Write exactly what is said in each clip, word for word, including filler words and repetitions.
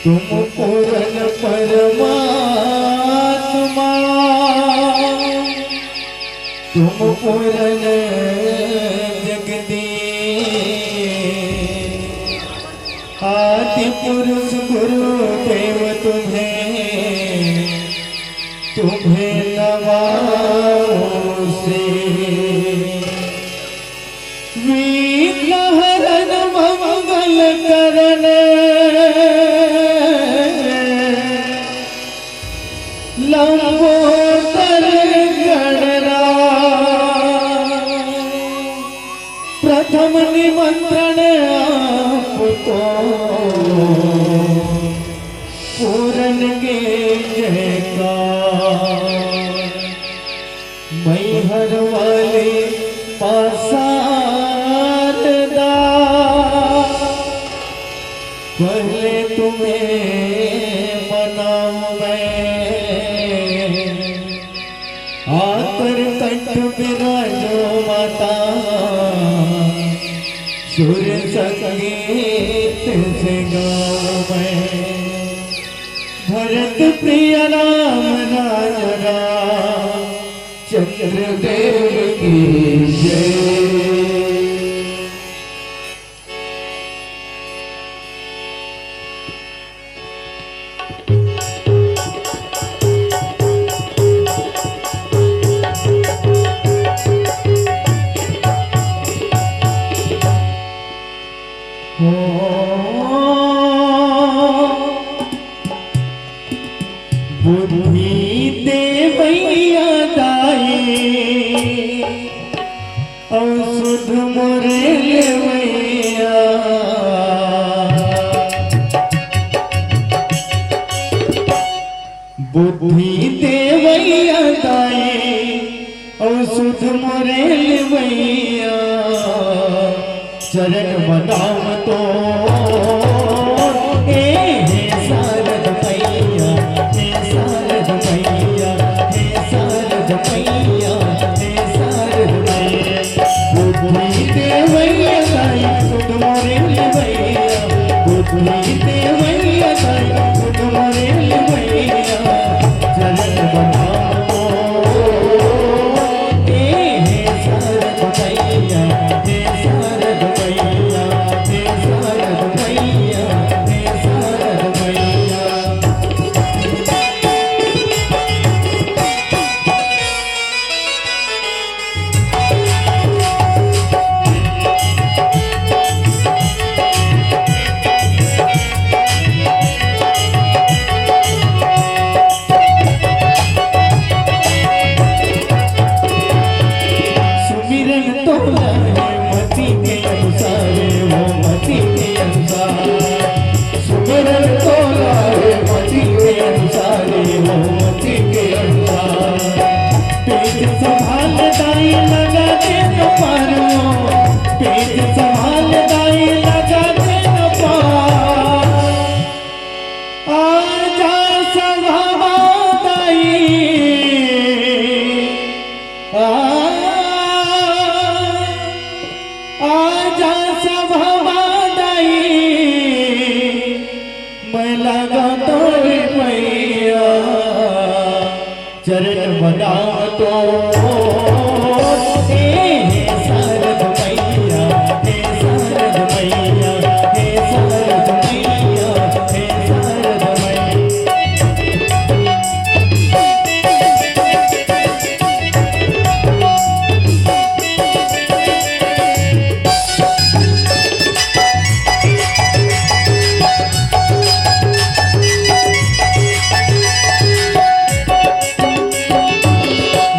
तुम पूर्ण परमात्मा, तुम पूर्ण जगदीश, आदि पुरुष गुरुदेव तुम्हें, तुम्हें नमामि शीश। विघ्न हरण मंगल करण, लंबोदर गणराज। प्रथम निमंत्रण आपको, पूरन के जयकार। मैहर वाले पासाद दा, पहले तुम्हें मनाऊं मैं। आकर कंठ बिराजो माता, सुर संगीत से गाऊं मैं। भरत प्रिय राम राज राम चंद्र देव की जय। हो बुद्धि देवैया दाई, अउ सुध मोरे लेवैया। बुद्धि देवैया दाई, अउ सुध मोरे लेवैया। चरण मनाव तो, ए हे शारद मैया, हे शारद मैया, हे शारद मैया, हे शारद मैया। बुद्धि देवैया दाई, सुध मोरे लेवैया। बुद्धि देवैया दाई, सुध मोरे लेवैया। चरण मनाव तो, ए हे शारद मैया, हे शारद मैया, हे शारद मैया, हे शारद मैया। सुमिरन तोला हे मति के अनुसार, हो मति के अनुसार। सुमिरन तोला हे मति के अनुसार, हो मति के अनुसार। पेट संभाल दाई लगा दे न पार, हो पेट संभाल दाई लगा दे न पार। आजा सभावा दाई, आ, आजा सभावा दाई, मैं लगा तोर पैया। चरण मनाव तो, ए हे शारद मैया, हे शारद मैया, हे शारद मैया, हे शारद मैया।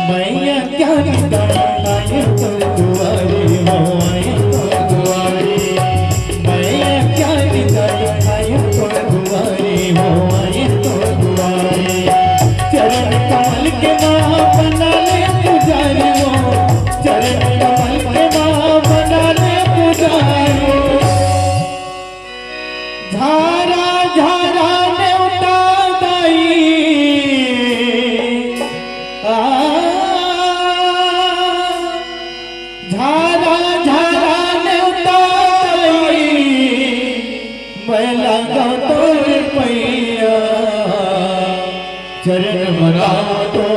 मैया क्या निदान आए तोर दुआरे, हो आए तोर दुआरे। मैया क्या निदान आए तोर दुआरे, हो आए तोर दुआरे। चरण कमल के माँ बना ले पुजारी, हो चरण कमल के माँ बना ले पुजारी। झारा झारा नेवता दाई, आ, झारा झारा नेवता दाई, मैं लगा तोर पैया। चरण मनावत हो।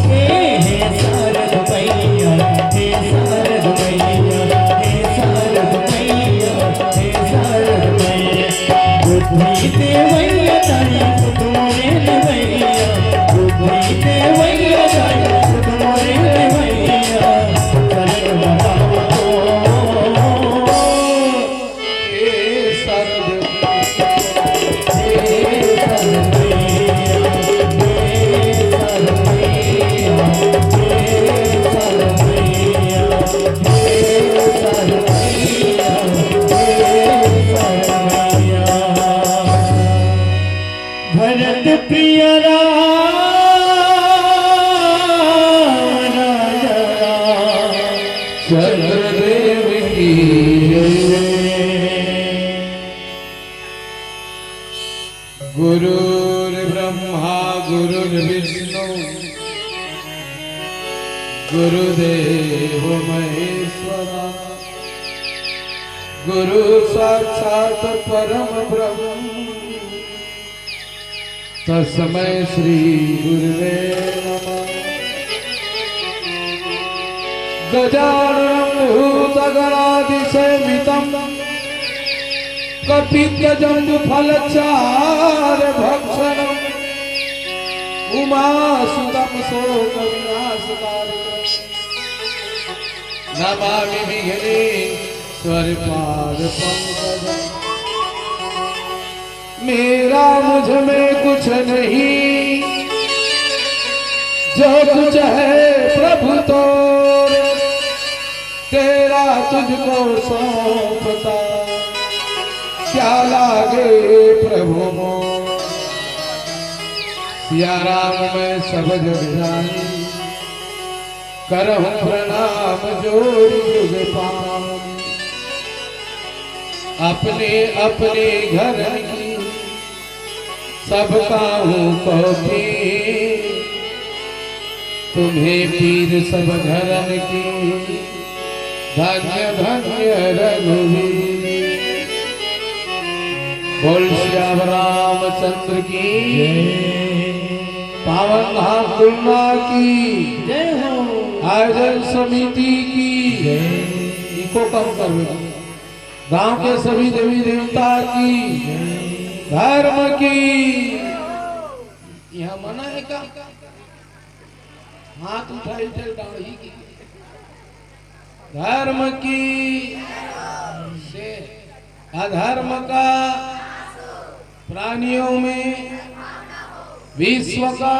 हे, हे शारद मैया, हे शारद मैया, हे शारद मैया, हे शारद मैया। बुद्धि देवैया ताई सुत मोरे देवैया, बुद्धि देवैया ताई सुत मोरे देवैया। चरण मनावत हो। भरत प्रिय राम राजा राम चंद्रदेव की जय। गुरुर्ब्रह्मा गुरुर्विष्णु गुरुदेव महेश्वरा, गुरु साक्षात परम ब्रह्म तस्मै श्री गुरुवे नमः। गजाननं भूतगणादिसेवितं कपित्थजम्बूफलचारुभक्षणं उमासुतं शोकविनाशकारिणं नमामि विघ्नेश्वर पाद पंकजं। मेरा मुझ में कुछ नहीं, जो कुछ है प्रभु तोरे, तेरा तुझको सौंपता, क्या लागे प्रभु मोरे। सिया राम मैं सब जग जानी, करहूँ प्रणाम जोरि जुग पानी। अपने अपने घर की सब काहू को पीर, तुम्हें पीर सब घरन की, धन्य धन्य रघुवीर। बोल सियावर रामचंद्र की। पावन धाम दुलना की जय हो। आयोजन समिति की जय। इको कम कर दो। गांव के सभी देवी देवता की, धर्म की। यहाँ मना है का? हाथ उठाई थे दाढ़ी की। धर्म की से अधर्म का प्राणियों में विश्व का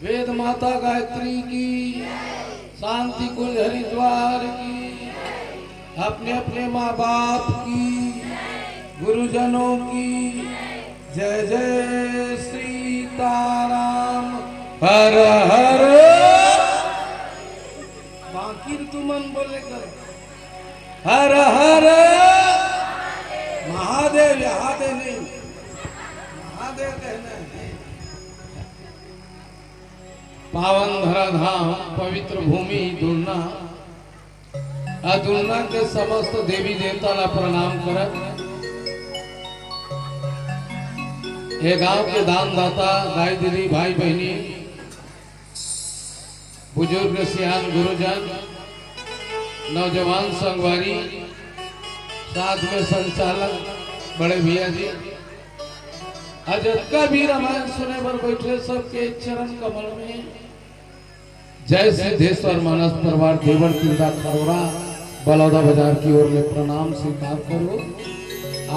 वेद माता गायत्री की, शांति कुंज हरिद्वार की, अपने अपने माँ बाप की, गुरुजनों की। जय जय सीताराम। हर हर। बाकी तुमन बोले कर। हर हर महादेव, यहाँ दे नहीं, महादेव कहना है। पावन धरा धाम, पवित्र भूमि दुलना, आ दुलना के समस्त देवी देवता ला प्रणाम करत, ये गांव के दानदाता, दाई दीदी, भाई बहिनी, बुजुर्ग सियान गुरुजन, नौजवान संगवारी, साथ में संचालक बड़े भैया जी, अउ जतका भी रामायण सुने बर बैठे, सबके चरण कमल में जय सिद्धेश्वर मानस परिवार देवर तिल्दा खरोरा बलौदा बाजार की ओर ले प्रणाम स्वीकार करो,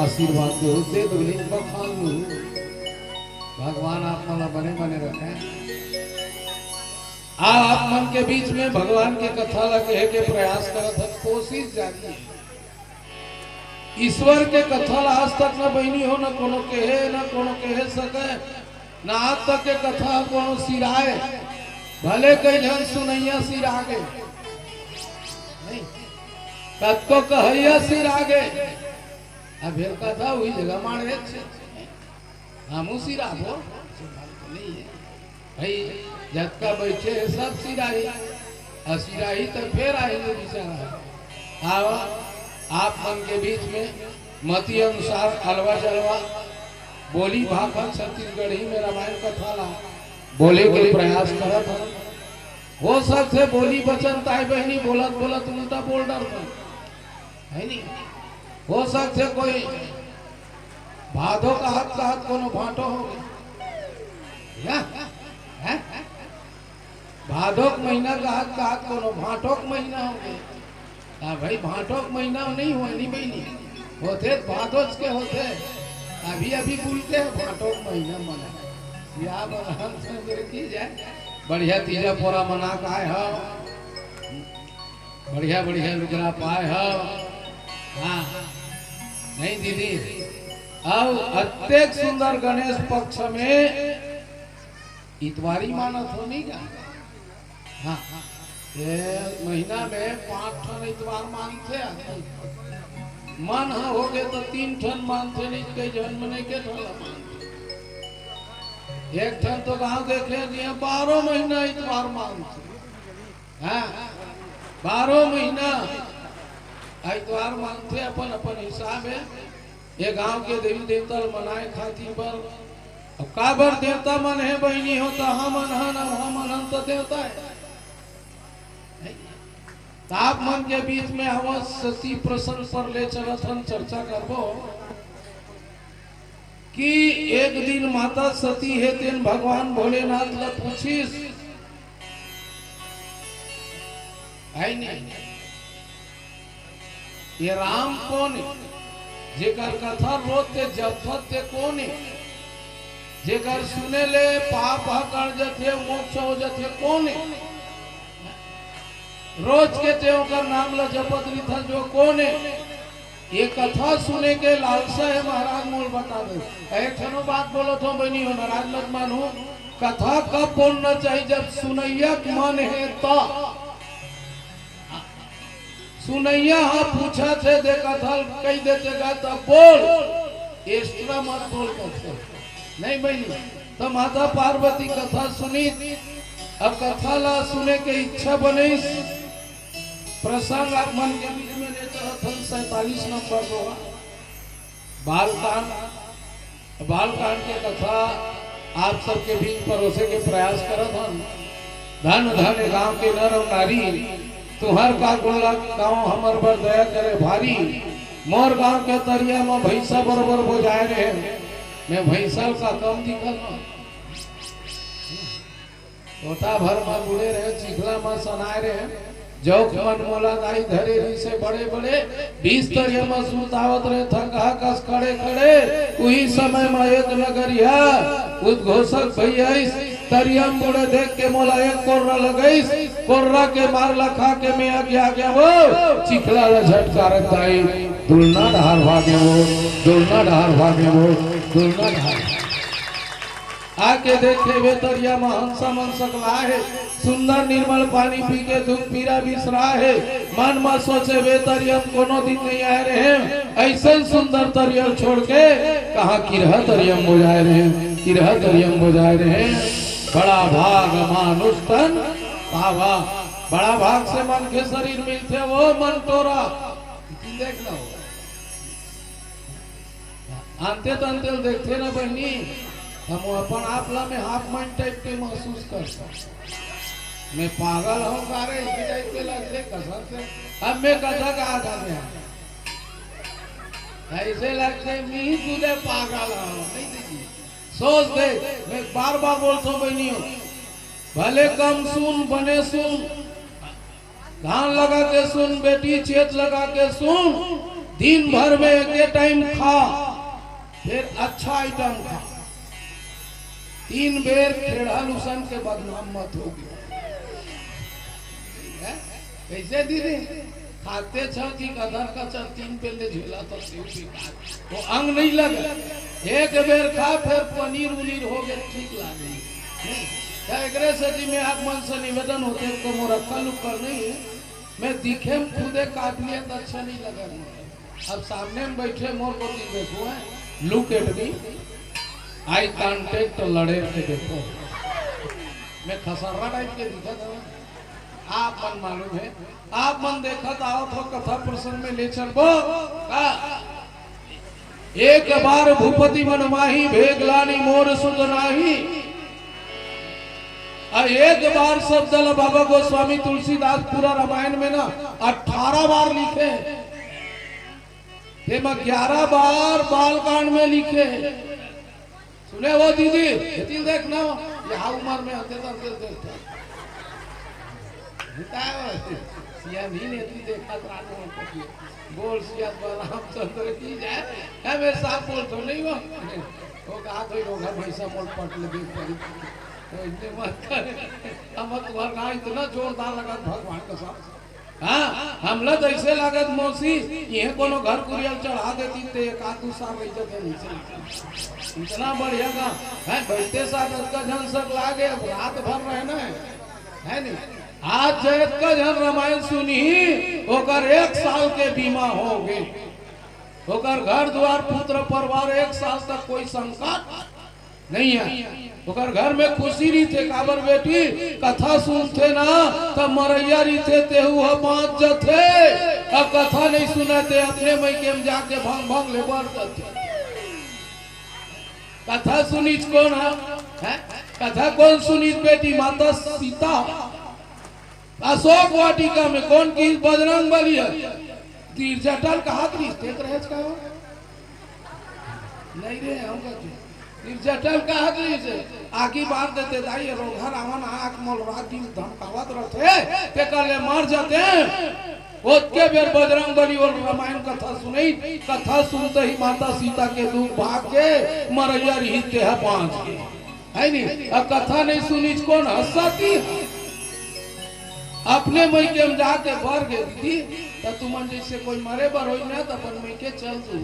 आशीर्वाद दो, दे दो, लेकिन बखान लो। भगवान आप मन ला बने बने रखे। आ, आप मन के बीच में भगवान के कथा ला कहे के प्रयास करत हन, कोशिश जारी है। ईश्वर के कथा ला आज तक न बहिनी हो, न कोनो कहे, न कोनो कहे सके, न आज तक के कथा कोनो सिराए। भले कई झन सुनैया सिरा गे, नहीं, कतको कहैया सिरा गे, अब फेर कथा हुई जगह मारे। हमू सिराबो, नहीं है। भाई, जतका बैठे हे, सब सिराही। अउ सिराही त फेर आही बेचारा। आवा, आप मन के बीच में मति अनुसार अलवा जलवा, बोली भाखा छत्तीसगढ़ी में रामायण कथा ला बोले के प्रयास करत हन। हो सकथे बोली बचन ताई बहिनी बोलत बोलत उल्टा बोल डरथन, है नी? हो सकथे कोई भादो कहत कहत कोनो भांटो हो गए। या? हैं? भादो के महीना कहत कहत कोनो भांटो के महीना हो गए। हाँ भाई, भांटो के महीना नहीं हुआ, नहीं बहिनी? होथे त भादोच के होथे। अभी अभी बोलते हैं भांटो के महीना मना। या बलराम सिंह की जय। बढ़िया तीजा पोरा मना के आए हो, बढ़िया बढ़िया लुगरा पाए हो। हाँ, नहीं दीदी, अब अत्येक सुंदर गणेश पक्ष में इतवारी मानत हो नहीं का? हाँ, ये महीना में पांच ठन इतवार मानथे आदमी। मन ह होगे तो तीन ठन मानथे, नहीं कई झन मन एके ठन ला मानथे। एक ठन तो गांव देखे जिहां बारह महीना इतवार मानथे। हाँ, बारह महीना इतवार मानथे अपन अपन हिसाब है। ये गांव के देवी देवता ल मनाए खातिर बर। अब काबर देवता मन हे बहिनी हो, त हमन हन, अब हमन हन त देवता है। त आप मन के बीच में आवत सती प्रसंग पर ले चलत हन, चर्चा करबो कि एक दिन माता सती हे तेन भगवान भोलेनाथ ल पूछिस, है नहीं? ये राम कोन हे? जेकर कथा रोज ते जपत ते कोन हे? जेकर सुने ले पाप ह कट जथे, मोक्ष हो जथे, कोन हे? रोज के ते ओकर नाम ल जपत रिथस जो कोन हे? ये कथा सुने के लालसा हे महाराज, मोल बता दे। एक ठनो बात बोलत हो बहिनी हो, नाराज मत मानू। कथा कब बोलना चाहिए? जब सुनैया के मन हे त। सुनैया ह पूछत हे, देखत हल, कहि देते गा, तब बोल, extra मत बोल कथे। नहीं बहिनी, त माता पार्वती कथा सुनिस, अब कथा ला सुने के इच्छा बनिस। प्रसंग आप मन के बीच में ले चलत हन, सैंतालीस नंबर दोहा। बालकांड, बालकांड के कथा आप सबके बीच परोसे के प्रयास करत हन। धन धन गांव के नर अउ नारी, तुहर का गुण ला गांव हमर बर दया करे भारी। मोर गांव के तरिया म भैंसा बरोबर बोजाए रहे, मैं भैंसा का कम दिखल हूं। कोठा भर म बुड़े रहे, चिखला म सनाए रहे। जौक मन मोला दाई धरे रिहिसे बड़े बड़े, बीच तरिया म सुरतावत रहे, थकहा कस खड़े खड़े। उही समय म एक नगरिया उद्घोषक भई आइस, तरिया म बुड़े देख के मोला एक कोर्रा लगइस, कोर्रा के मार ला खा के मैं आगे आगे वो चिखला ला झटकारत दाई, दुलना डहार भागे वो, दुलना डहार भागे वो, दुलना डहार। आके देखे वे तरिया म हंसा मन सकलाए हे, सुंदर निर्मल पानी पी के दुख पीरा बिसराए हे। मन म सोचे वे तरिया म कोनो दिन नहीं आए रहे, अइसन सुंदर तरिया छोड़ के कहाँ किरहा तरिया म बोजाए रहे, किरहा तरिया म बोजाए रहे। बड़ा भाग मानुष तन पावा, बड़ा भाग से मन के शरीर मिलथे वो मन टोरा। देख लो। अंते तंते ल देखथे ना बहिनी, हम अपन आप ला में हाफ माइंड टाइप के महसूस करथन। मैं पागल हूँ का रे, इसी टाइप के लगथे कसम से। अब मैं कथा का आधा में हूँ। ऐसे लगथे मैं ही खुदे पागल हूँ, नहीं दीदी। सोच दे, मैं बार बार बोलता हूँ बहिनी हो, भले कम सुन, बने सुन, कान लगा के सुन बेटी, चेत लगा के सुन, दिन भर में एके टाइम खा, फिर अच्छा आइटम खा। तीन बेर खेड़ा लुसन के बदनाम मत होगे। हैं? कैसे दीदी? खाते छव जी का दर का चर तीन बेर ले झेला तो सेव भी खा। वो अंग नहीं लगे। एक बेर खा, फिर पनीर उनीर होगे, ठीक लागे। नहीं? त एकरे से जी मैं आप मन से निवेदन होथे, तो मोर अक्कल उक्कल नहीं है। मैं दिखे में खुदे काबिलियत अच्छा नहीं लगे मोर। अब सामने में बैठे मोर को नहीं देखो है, look at me, eye contact लड़े के देखो। मैं खसर्रा टाइप के दिखत हूँ, आप मन मालूम है, आप मन देखत आओ तो कथा प्रसंग में ले चलबो का? एक बार भूपति मन माही, भेग लानी मोर सुध नाही। आ एक बार शब्द ल बाबा गोस्वामी तुलसीदास पूरा रामायण में ना अठारह बार लिखे हे। तेमा ग्यारह बार बालकांड में लिखे हे। सुने वो दीदी, एती ल देख ना, ये उम्र में होते तो दिल देखता। बताओ, सिया नहीं ने एती देखा तो रात में होता है। बोल सिया रामचंद्र की जय। है मेरे साथ बोल तो नहीं वो। वो कहा तो रोगा भैंसा मोल पट लगे पड़ी। तो इतने मत कर। हम तुम्हारा गाँव इतना जोरदार लगा भगवान का साथ। हाँ, हमला तो ऐसे लागत मौसी, ये कोनो घर कुरियल चढ़ा देती ते एक आध दू साल रह जाते नीचे। इतना बढ़िया का है, बैठते साथ अतका झन सक लागे, अब रात भर रहना है, है नहीं? आज जतका झन रामायण सुनी, ओकर एक साल के बीमा हो गए। ओकर घर द्वार, पुत्र परिवार, एक साल तक कोई संकट नहीं है। ओकर घर में खुशी रहिथे, काबर बेटी, कथा सुनथे ना, त मरैया रहिथे, तेहू ह बाँच जथे। अब कथा नहीं सुनय, ते अपने मइके में जाके भंग भंग ले बर जथे। कथा सुनीच कोन ह? हैं? कथा कोन सुनीच बेटी? माता सीता। अशोक वाटिका में कोन की? बजरंग बली है। तीर जटल कहा करिस, देख रहे का हो? नहीं रे, हम कहते। तीर जटल कहा करिस, आगी बार देते दाई, रोघा रावण आँख मोल रात दिन धमकावत रहते, ते कर ले मर जाते। ओतके बेर बजरंग बली वो रामायण कथा सुनई, कथा सुनते ही माता सीता के दुख भाग के मरैया रही तेहा बाँच के। है नी? अब कथा नहीं सुनीच कोन ह? सती। अपने मइके में जाके बर गे दीदी, त तुमन जैसे कोई मरे बर होई ना, त अपन मइके चल दू।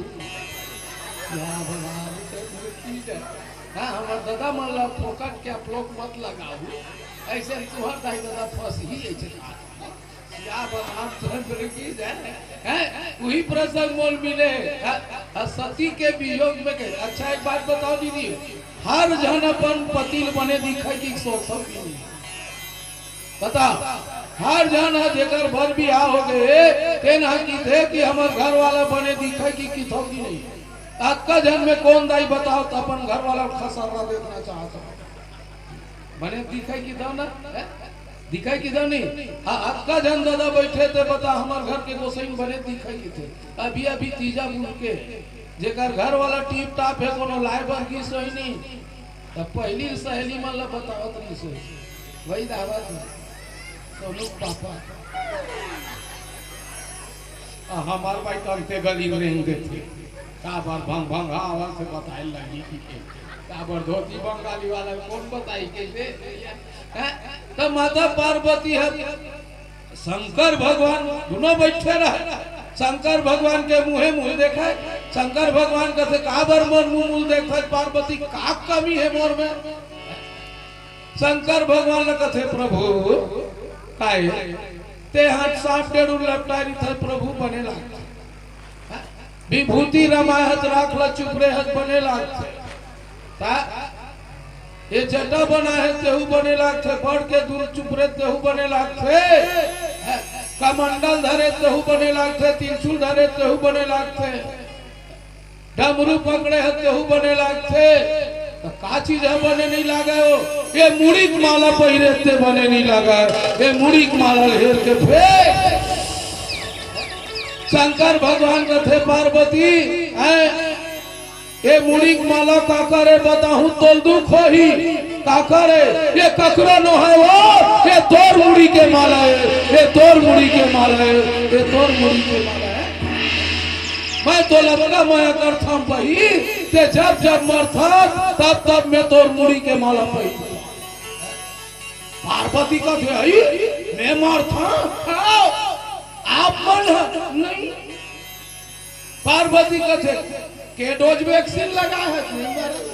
या भगवान, ते की जाए। हाँ, हमर दादा मन ला फोकट के आप लोग मत लगाऊ। ऐसे तुहर दाई दादा फंस ही ऐसे बात। या भगवान चंद्र की जय। हैं? वही प्रसंग मोल मिले। हाँ, हाँ, सती के वियोग में गए। अच्छा, एक बात बताओ दीदी, हर झन अपन पति ल बने दिखय कि सोचव कि नहीं? बता, हर झन ह जेकर बर बिहाव हो गए, तेन ह किथे कि हमर घर वाला बने दिखय कि किथव कि नहीं? अतका झन में कोन दाई बताओ त अपन घर वाला ल खसर्रा देखना चाहत हो? बने दिखय किथव ना? हैं? दिखय किथव नहीं? आ, अतका झन दादा बैठे ते बता हमर घर के गोसई बने दिखय किथे। अभी अभी तीजा बुल के जेकर घर वाला टीप टाप है, कोनो लाए बर गिस होई नहीं, त पहिली सहेली मन ला बतावत रहिस होई, वही दावत है, सोनू के पापा। आ, हमार भाई तंते गली में नहीं देथे, काबर भंग भंग आवत से बताए लगी कि के, काबर धोती बंगाली वाला कौन बताई कैसे? हैं? त माता पार्वती है, शंकर भगवान दुनों बैठे रहे, शंकर भगवान के मुँहे मुँह देखे। शंकर भगवान कथे, "काबर मोर मुँह मुँह देखत पार्वती, का कमी है मोर में?" शंकर भगवान ल कथे, "प्रभु, काय ते हाथ साफ डेड़ू लपटारी थे प्रभु बने लाग।" विभूति रमाय हस राख ल चुपरे हस बने लागथे। ता ये जटा बनाय हे तेहू बने लागथे, बड़ के दूर चुपरे तेहू बने लागथे, कमंडल धरे तेहू बने लागथे, त्रिशूल धरे तेहू बने लागथे, डमरू पकड़े हे तेहू बने लागथे। त का चीज ह बने नहीं लागे हो? ये मुड़ी के माला पहिरे ते बने नहीं लागे। ये मुड़ी के माला हेर के फेंक। शंकर भगवान कथे पार्वती, हैं? ये मुड़ी के माला काकर ए बताहूँ तोल दुख होही। काकर ए? ये ककरो नो है वो, ये तोर मुड़ी के माला है, ये तोर मुड़ी के माला है, ये तोर मुड़ी के माला है। मैं तो लतका मया करथम बही, ते जब जब मरथस तब तब मैं तोर मुड़ी के माला पही। पार्वती कथे, "अई, मैं मरथंव?" आप मन ह, नहीं। पार्वती कथे, "के डोज वैक्सीन लगाय हस?" नहीं मरत।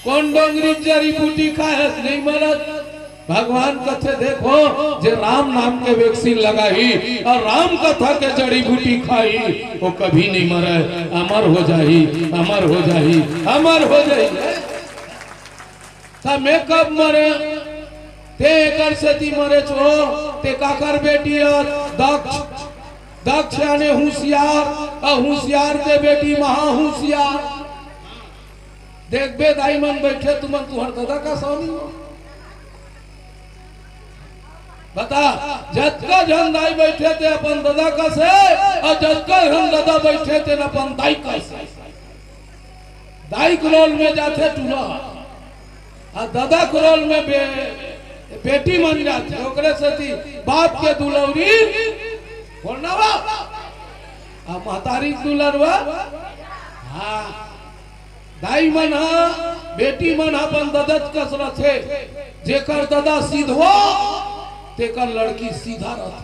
कोन डोंगरी जड़ी बूटी खाय हस? नहीं मरत। भगवान कथे, "देखो, जे राम नाम के वैक्सीन लगाही और राम कथा के जड़ी बूटी खाही, वो कभी नहीं मरे, अमर हो जाही, अमर हो जाही, अमर हो जाही।" त मैं कब मरे? ते एकर सेती मरेच हो, ते काकर बेटी अस? दक्ष। दक्ष आने होशियार, अउ होशियार के बेटी महा होशियार। देखबे दाई मन बइठे तुमन, तुहर ददा कस आनी। बता, जतका झन दाई बइठे ते अपन ददा कस हे, अउ जतका झन ददा बइठे ते अपन दाई कस हे। दाई के रोल में जाथे टूरा, अउ ददा के रोल में बे-, बेटी मन जाथे। ओकरे सेती बाप के दुलौरी बोलना बा, अउ महतारी के दुलरवा। हाँ, दाई मन ह, बेटी मन ह अपन ददा कस रथे। जेकर ददा सीधवा, तेकर लड़की सीधा रथे।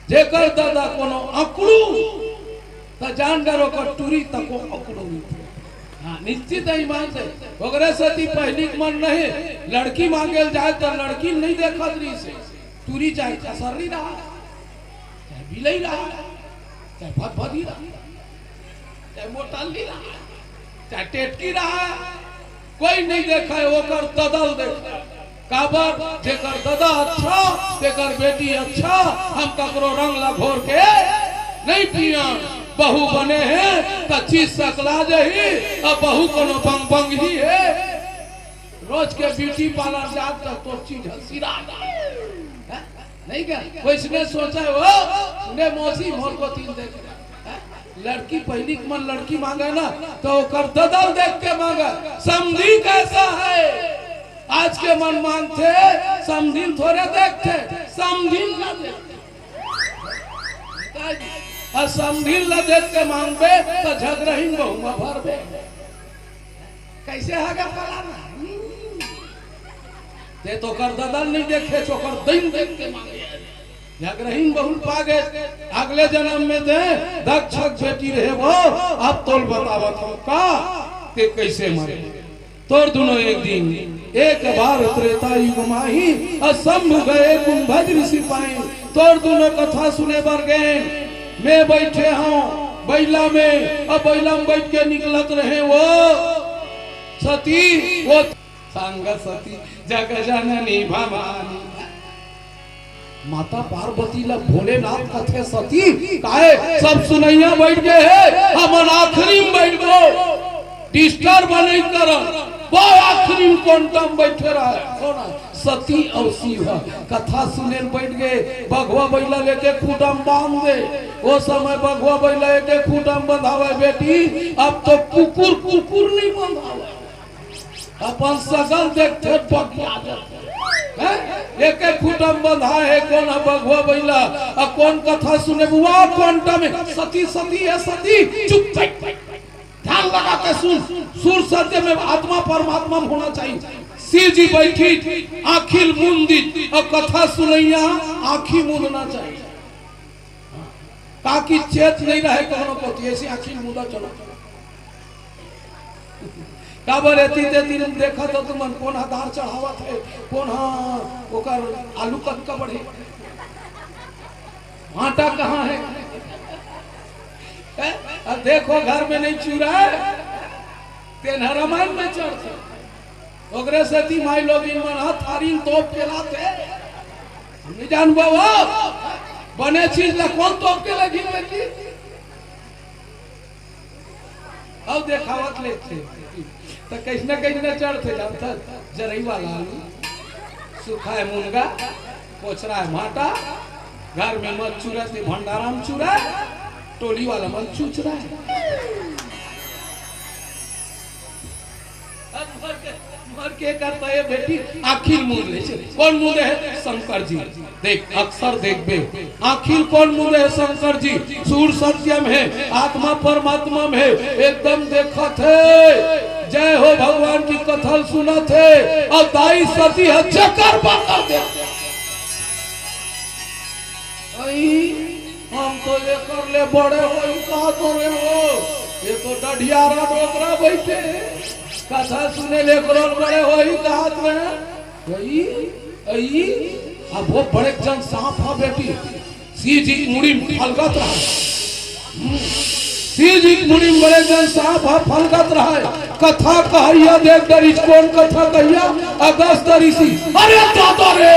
जेकर ददा कोनो अकड़ू, त जान डर ओकर टूरी तको अकड़ू रथे। हाँ, निश्चित ईमान से। ओकरे सेती पहिली के मन नहीं, लड़की मांगे ल जाए त लड़की नहीं देखत रहिस हे। टूरी चाहे खसर्री रहा, चाहे बिलई रहा, चाहे भदभदी रहा, चाहे मोटल्ली रहा, चाहे टेटकी रहा, कोई नहीं देखे, ओकर ददा ल देखे। काबर? जेकर ददा अच्छा, तेकर बेटी अच्छा। हम ककरो रंग ला घोर के नहीं पियन। बहू बने हे त चीज सकला जही, अब बहू कोनो बंग बंग ही हे। रोज के ब्यूटी पार्लर जात त तोर चीज ह सिरा जाए। हैं? नहीं क्या? कोई इसने सोचा हो? सुने मौसी, मोर को तीन देख। हैं? लड़की पहिली के मन लड़की मांगे ना, तो ओकर ददा ल देख के मांगे। समधी कैसा है? आज के मन मांगथे, समधी ल थोरे देखथे, समधी ल ना देखथे। अउ समधी ल ना देख के मांगबे, त झगरहिन बहू म भरबे। कैसे हगा फलाना? ते तो ओकर ददा ल नहीं देखे, ओकर दई ल देख के मांगे। झगरहिन बहू ल पागे, अगले जन्म में ते दक्ष के बेटी रहे वो। अब तोल बतावत हंव का, ते कैसे मरे। तोर दुनो एक दिन, एक बार त्रेता युग माही, अउ शंभु गए कुंभज ऋषि पाई। तोर दुनो कथा सुने बर गे, मैं बइठे हंव बइला में, अउ बइला में बइठ के निकलत रहे वो सती, वो संग सती जग जननी भवानी। माता पार्वती ला भोलेनाथ कथे सती, काहे सब सुनइया बइठ गे हे, हमन आखिरी में बइठबो, disturb नहीं करन। वो आखिरी में कोंटा में बइठे रहे, कोन? सती अउ शिव ह कथा सुने ल बइठ गे। बघवा बइला लेके खूंटा म बांध दे। ओ समय बघवा बइला एके खूंटा म बंधावय बेटी, अब तो कुकुर कुकुर नहीं बंधावय, अपन सगल देखथे बगिया जाथे। हैं? एके खूंटा म बंधा हे, कोन ह बघवा बइला, अउ कोन कथा सुने बुआ कोंटा में। सती सती हे सती, चुप बैठ। ध्यान लगा के सुन, सुर सत्य में आत्मा परमात्मा में होना चाहिए। शिव जी बैठी, आँखी ल मूंद दी, अउ कथा सुनइया आँखी मूंदना चाहिए। ताकि चेत नहीं रहे कोनो कोती, ऐसी आँखी ल मूंदा चलो। काबर एती तेती देखत हो तुमन, कोन ह दार चढ़ावत हे, कोन ह ओकर आलू कतका बढ़े, भांटा कहाँ हे? हैं? अब देखो, घर में नहीं चूरा हे, तेन ह रामायण में चढ़थे। ओकरे सेती माई लोगिन मन ह थारी ल तोप के लाथे। हम नहीं जानबो वो बने चीज ला कोन तोप के लाही बेटी। अउ देखावत लेथे। त कइसना कइसना चढ़थे जानथस? जरई वाला आलू, सुखाय मुनगा, कोचराय भांटा, घर में मत चुरय ते भंडारा म चुरय, टोली वाला मन चुचराय। अब मर के, मर के करता ये बेटी, आँखी ल मूंद ले छे। कोन मूंदे हे? शंकर जी। देख, अक्सर देखबे, आँखी ल कोन मूंदे हे? शंकर जी। सुर सत्य में हे, आत्मा परमात्मा में हे, एकदम देखत हे। जय हो भगवान की कथा ल सुनत हे, अउ दाई सती ह चक्कर बकर दे। अई, हम तो एकर ले बड़े होई कहत रहे हो, ये तो डढ़ियारा डोकरा बइठे हे, कथा सुने ले एकरो ले बड़े होई कहत रहे। अई, अई, अब वो बड़े जन सांप ह बेटी, शिव जी के मुड़ी में फलगत रहा। हम्म। शिव जी के मुड़ी में बड़े जन सांप ह फलगत रहा। कथा कहइया देख डरिस, कोन कथा कहइया? अगस्त ऋषि। अरे दादा रे!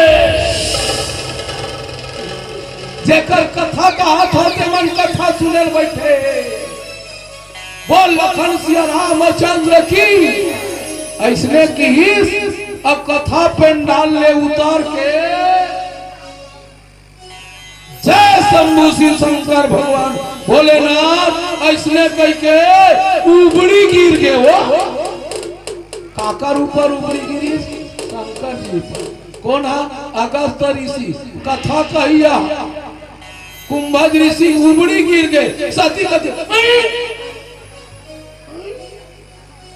जेकर कथा कहत हो, तेमन कथा सुने ल बैठे। बोल लखन सिया रामचंद्र की। अइसने किहिस, अब कथा पंडाल ले उतर के, जय शंभू शिव शंकर भगवान भोलेनाथ, अइसने कहि के उबड़ी गिर गे वो। काकर ऊपर उबड़ी गिरी? शंकर जी ऊपर। कोन हा? अगस्त ऋषि। कथा कहिया कुंभज ऋषि उबड़ी गिर गे। सती कथे, "अई,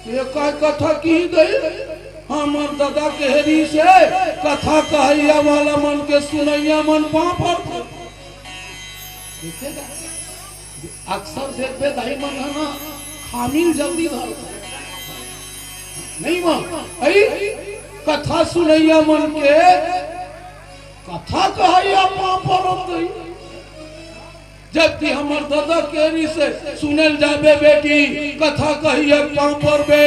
ये काय कथा किही दई? हमर ददा कहे रिहिसे, कथा कहइया वाला मन के सुनइया मन पाँव परथे।" देखे गा? अक्सर देखबे दाई मन ह ना, खामिल जल्दी धरथे। नहीं माँ, अई कथा सुनइया मन के कथा कहइया पाँव परत दई। जबकि हमर ददा कहे रिहिसे, "सुने ल जाबे बेटी, कथा कहइया पाँव परबे।"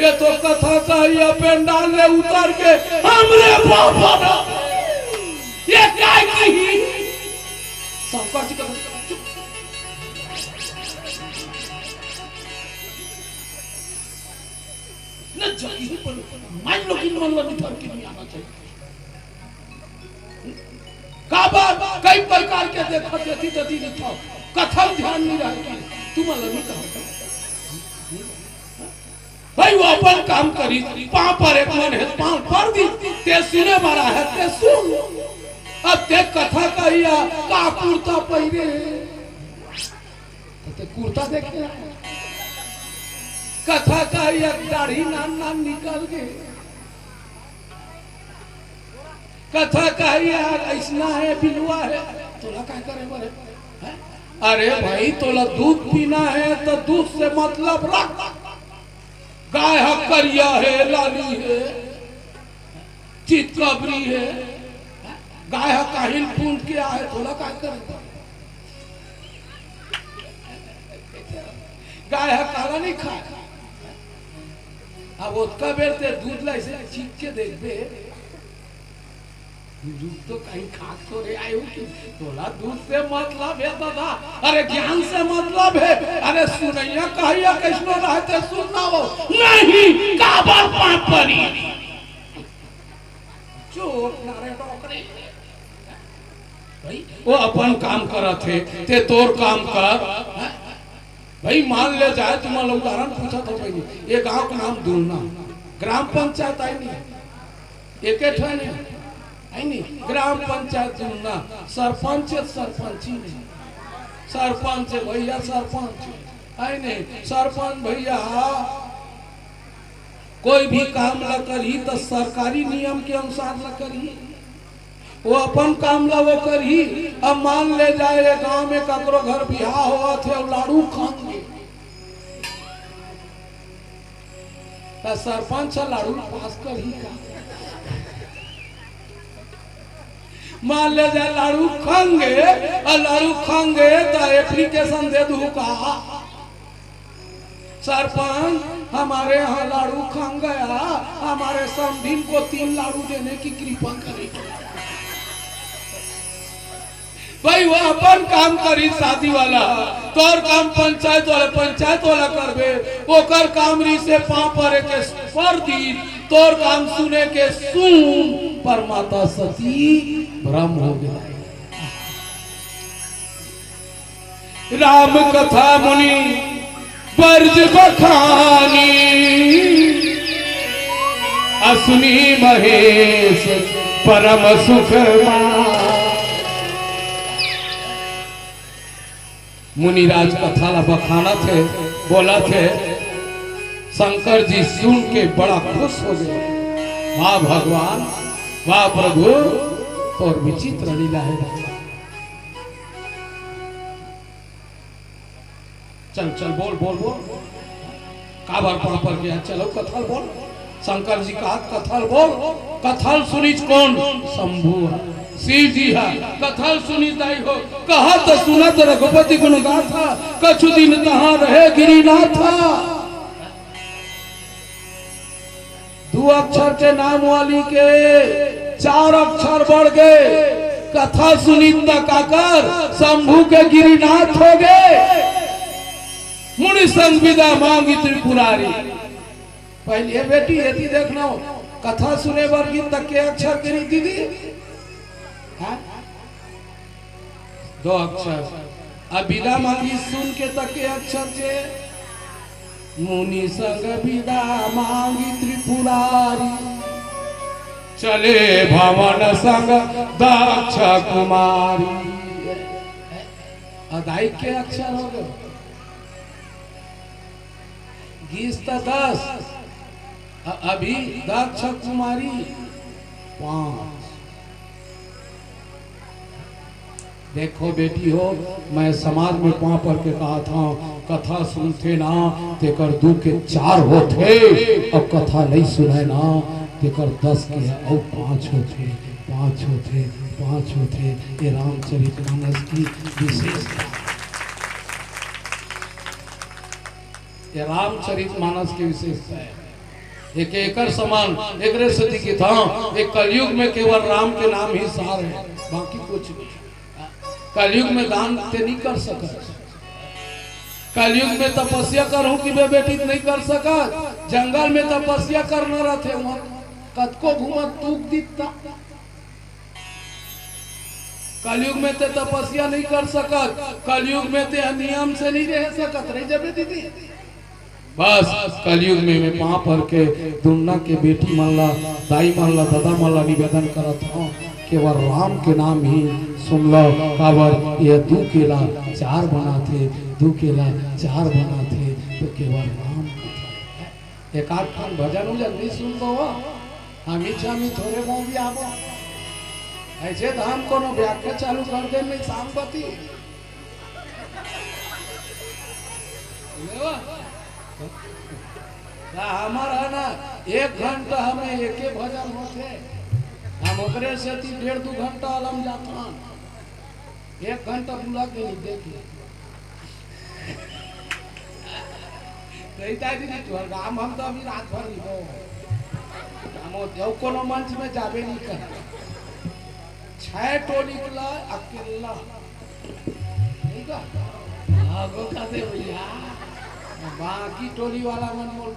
ये तो कथा कहइया पंडाल ले उतर के हमरे पाँव परत। ये काय किही? शंकर जी का चुप। न जल्दी पर मान लो कि मन लो निधर के नहीं आना चाहिए। काबर कई प्रकार के देखत एती तेती दिखाओ, कथा म ध्यान नहीं रहे कि तुम अलग नहीं कहो। भाई वो अपन काम करी, पाँव पर एक मन है, पाँव पर दी, ते सुने वाला है, ते सुन। अब ते कथा कहिया, का कुर्ता पहिरे है? त ते कुर्ता देखे, कथा कहिया दाढ़ी नान नान निकल गे। कथा कहिया अइसना है, बिलवा है, तोला काय करे बर हे? हैं? अरे भाई, तोला दूध पीना है त दूध से मतलब रख। गाय ह करिया है, लाली है, चितकबरी है, गाय ह काहिल पूंज के आहे, तोला काय करे? गाय ह काला नहीं खाय। अब ओतका बेर ते दूध ला अइसे चीख के देखबे, दूध तो कहीं खा तो रे आए हो कि तोला दूध से मतलब है दादा, अरे ज्ञान से मतलब है, अरे सुनइया कहिया कइसनो रहे ते सुनना हो, नहीं काबर पाँव परी। चुप ना रे डोकरी। भाई, वो अपन काम करत हे, ते तोर काम कर। हैं? भाई, मान ले जाए, तुम्हारा उदाहरण पूछत हो भाई, ये गांव का नाम दुलना, ग्राम पंचायत आय नहीं, एके ठन हे, आय नहीं, ग्राम पंचायत दुलना, सरपंच, सरपंची नहीं, सरपंच भैया, सरपंच, आय नहीं, सरपंच भैया कोई भी काम ला करही त सरकारी नियम के अनुसार ला करही, वो अपन काम ला वो करही। अब मान ले जाए, ये गांव में ककरो घर बिहाव होवत हे अउ लाड़ू खंग गे, त सरपंच ह लाड़ू पास करही का? मान ले जाए लाड़ू खंग गे, अउ लाड़ू खंग गे त application दे दू का? सरपंच, हमारे यहाँ लाड़ू खंग गया, हमारे समधिन को तीन लाड़ू देने की कृपा करें। भाई, वो अपन काम करी शादी वाला, तोर काम पंचायत वाला, पंचायत वाला करबे, ओकर काम रिहिसे पाँव परे के, पर दी, तोर काम सुने के सुन, पर माता सती भ्रम हो गया। राम कथा मुनि बरज बखानी, असुनी महेश परम सुख पाए। मुनिराज कथा ला बखानत हे, बोलत हे, शंकर जी सुन के बड़ा खुश हो गए। वाह भगवान, वाह प्रभु, तोर विचित्र लीला हे भगवान। चल, चल, बोल, बोल, बोल। काबर पाँव पर गया? चलो, कथा ल बोल। शंकर जी का हाथ, कथा ल बोल। कथा ल सुनिस कोन? शंभू ह, शिव जी ह। कथा ल सुनिस दाई हो। कहत सुनत रघुपति गुण गाथा, कछु दिन तहाँ रहे गिरिनाथा। दू अक्षर के नाम वाली के चार अक्षर बढ़ गए। कथा सुनिन त काकर, शंभू के गिरिनाथ हो गे। मुनि संग बिदा मांगी त्रिपुरारी। पहले, ए बेटी, एती देखना हो, कथा सुने बर गिन त के अक्षर के नहीं दीदी? हाँ? दो अक्षर। अब बिदा मांगी सुन के त के अक्षर के? मुनि संग बिदा मांगी त्रिपुरारी, चले भवन संग दक्ष कुमारी। अदाई के अक्षर हो गे। गीस त दस, अ-, अभी दक्ष कुमारी पाँच। देखो बेटी हो, मैं समाज में पाँव पर के कहत हंव, कथा सुनथे ना, तेकर दू के चार होथे, अउ कथा नइ सुनय ना, तेकर दस के अउ पाँच होथे, पाँच होथे, पाँच होथे। ये रामचरित मानस की विशेषता। ये रामचरित मानस के विशेषता है। एक एकर समान, एकरे सेती किथंव, एक कलयुग में केवल राम के नाम ही सार है, बाकी कुछ नहीं। कलयुग में दान ते नहीं कर सकत, कलयुग में तपस्या करहूं कि बे बेटी नहीं कर सकत। जंगल में तपस्या करना रहथे, वहां कतको घूमत तूक दिखता। कलयुग में ते तपस्या नहीं कर सकत, कलयुग में ते नियम से नहीं रह सकत, रह जाबे दीदी। बस कलयुग में मैं पाँव पर के दुन्ना के बेटी मन ला, दाई मन ला, ददा मन ला निवेदन करत हंव, केवल राम के नाम ही सुन लो, काबर ये दू के ला चार बनाथे, दू के ला चार बनाथे, तो केवल राम कथा। एक आध ठन भजन उजन नहीं सुन दो, हम इच्छा में थोड़े मौगी आबो। ऐसे तो हम कोनो व्याख्या चालू कर दे, नहीं शाम बती। लेवा। ना, हमर है ना, एक घंटा हमें एके भजन होथे, हम ओकरे सेती डेढ़ दू घंटा अलम जाथन। एक घंटा बुला के नहीं देख ले। कहिता दीदी, तोहर गाम हम तो अभी रात भर नहीं हो। हम हो, कोनो मंच में जाबे नहीं कर। छह टोली के ला अकेला। ठीक है? आगो का दे भैया। बाकी टोली वाला मन बोल,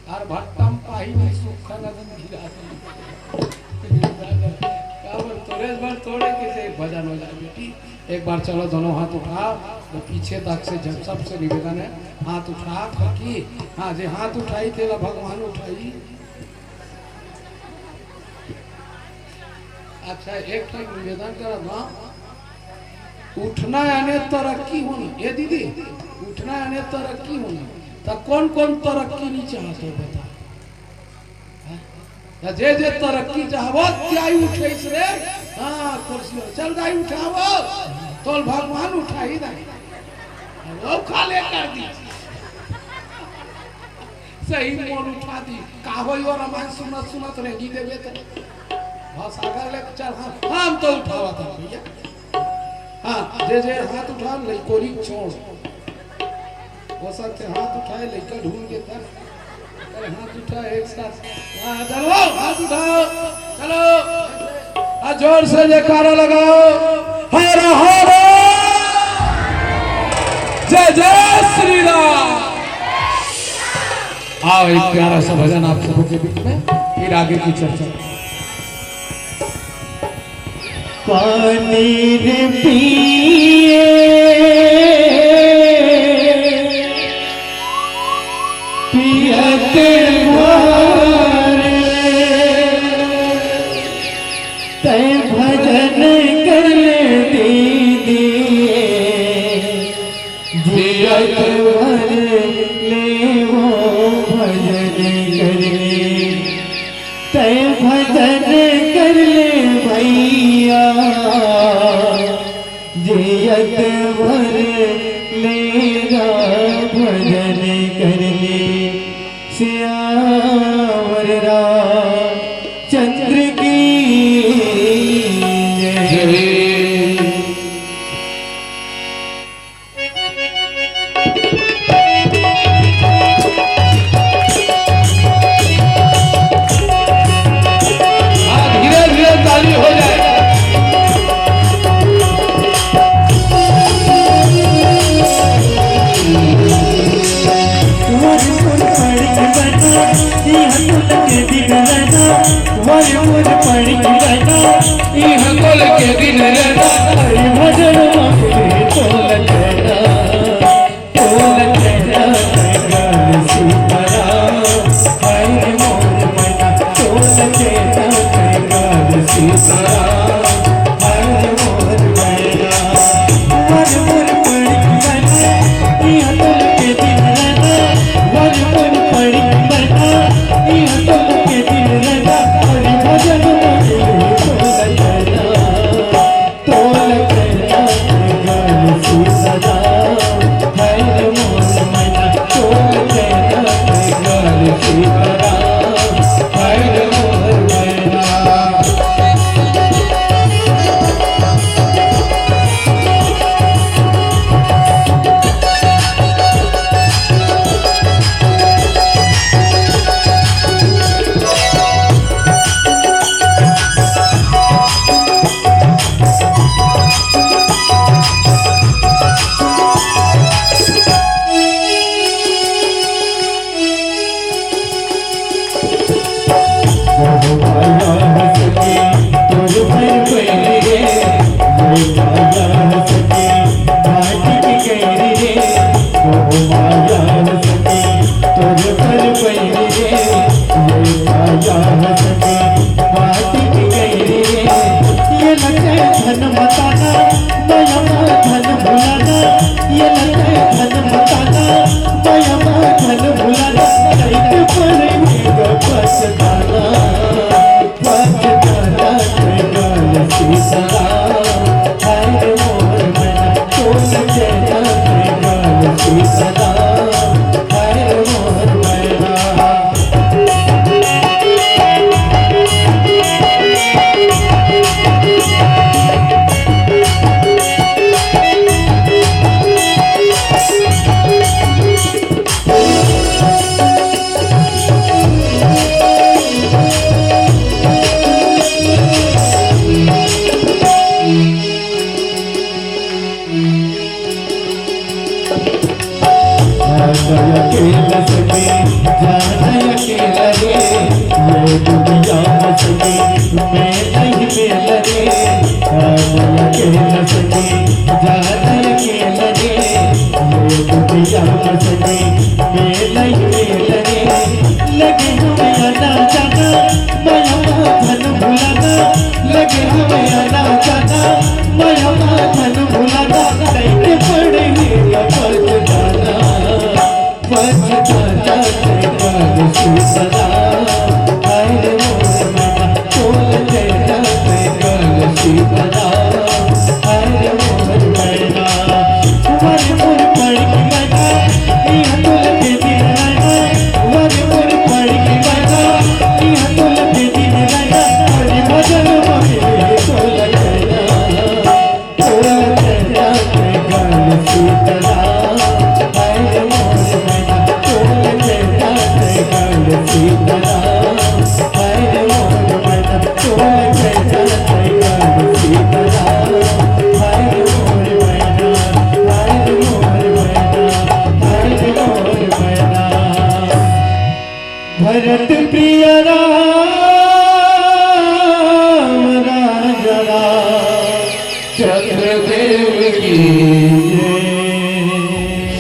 हर भट्टम पाही नहीं सुख नदन गिरा दी। का बोल, तोरे बर तोड़े के से भजन हो जाए बेटी। एक बार चलो दोनों हाथ उठाओ, तो पीछे तक से जब सबसे निवेदन है, हाथ उठा, बाकी, हाँ, जे हाथ उठाई, तेला भगवान उठाई। अच्छा, एक ठन निवेदन करत हंव, उठना याने तरक्की होना। ए दीदी, उठना याने तरक्की होना। त कौन कौन तरक्की नहीं चाहत हो, बता। हैं? त जे जे तरक्की चाहवत, क्या ही उठे इस रे? हाँ, कुर्सी हो। चल दाई उठावो, तोल भगवान उठाही दाई। वो खाले कर दी। सही मोल उठा दी। का होई, वो रामायण सुनत सुनत रेंगी देबे त। बस अगर ले चल, हाँ, हम तो उठावत हन भैया। हाँ, जे जे हाथ उठा, लइकोरी छोड़। हो सकथे हाथ उठाए, लइका ढूंढ के कर। अरे हाथ उठा एक साथ। हाँ, चलो, हाथ उठाओ। चलो। आ, जोर से जयकारा लगाओ। हर हर। जय जय श्री राम। आओ, एक प्यारा सा भजन आप सबों के बीच में, फिर आगे की चर्चा। पानी रे पिए पियत भर, तै भजन कर ले दीदी। जियत भर ले वो भजन कर ले, तै भजन कर ले भैया। जियत भर ले रा भजन कर ले श्याम। अरे मोर पड़ी रहना, इहाँ तोल के दिन रहना, अरे भजन मांगे तोल कहना, तोल कहना, कंगाल सीताराम, हाय रे मोर मैना, तोल कहना, कंगाल सीताराम, हाय रे मोर मैना। वर मोर पड़ी बना, इहाँ तोल के दिन रहना। वर मोर पड़ी बना, इहाँ तोल के दिन रहना। हरि भजन मांगे तोल कहना, तोल कहना, गान सुसदा। हर मोर मना, तोल कहना, गान सुसदा। हर मोर मना। ये लगे धन मताना, मया धन भुलाना। ये लगे धन मताना, मया धन भुलाना। कैसे पड़ेगा पछताना, पछताना, कंगाल सीताराम। हाय रे मोर मना, तोल कहना, कंगाल सीताराम। हाय रे मोर मना। अकेला सके, जाना अकेला रे, ये दुनिया में सके, मैं नहीं मेला रे। अकेला सके, जाना अकेला रे, ये दुनिया में सके, मैं नहीं मेला रे। लगे हमें आना जाना, मया धन भुलाना। लगे हमें आना जाना, मया धन भुलाना। कैसे पड़ेगा पछताना, पछताना, कंगाल सीताराम। हाय रे मोर मना, तोल कहना, कंगाल सीताराम। हाय रे मोर मना। वर मोर पड़ी बना, इहाँ तोल के दिन रहना। वर मोर पड़ी बना, इहाँ तोल के दिन रहना। हरि भजन मांगे तोल कहना, तोल कहना, कंगाल सीताराम। हाय रे मोर मना, तोल कहना, कंगाल सीताराम। हाय रे मोर मना, तोल कहना, कंगाल सीताराम। हाय रे मोर मना, हाय रे मोर मना, हाय रे मोर मना। भरत प्रिय राम राजा राम चंद्रदेव की जय।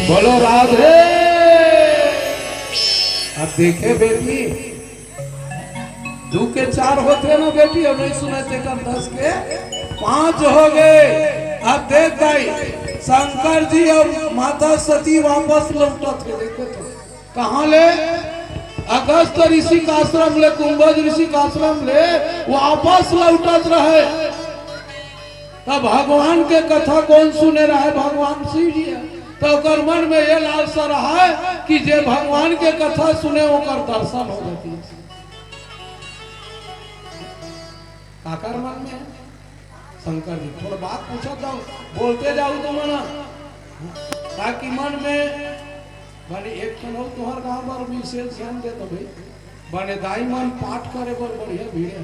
बोलो राधे। अब देखे बेटी, दू के चार होथे ना बेटी, अब नहीं सुने तेकर दस के पांच हो गए। अब देख भाई, शंकर जी अउ माता सती वापस लौटत हे, देखे तो कहाँ ले? अगस्त ऋषि के आश्रम ले, कुंभज ऋषि के आश्रम ले वापस लौटत रहे। तब भगवान के कथा कोन सुने रहे? भगवान शिव जी हे। तो ओकर मन में ये लालसा रहे कि जे भगवान के कथा सुने, ओकर दर्शन हो जाती है। काकर मन में हे? शंकर जी। थोड़ा बात पूछत जाओ, बोलते जाओ तो मना, ताकि मन में बने एक ठन हो तुहर गांव बर विशेष ध्यान दे तो भाई, बने दाई मन पाठ करे बर बढ़िया भीड़ हे।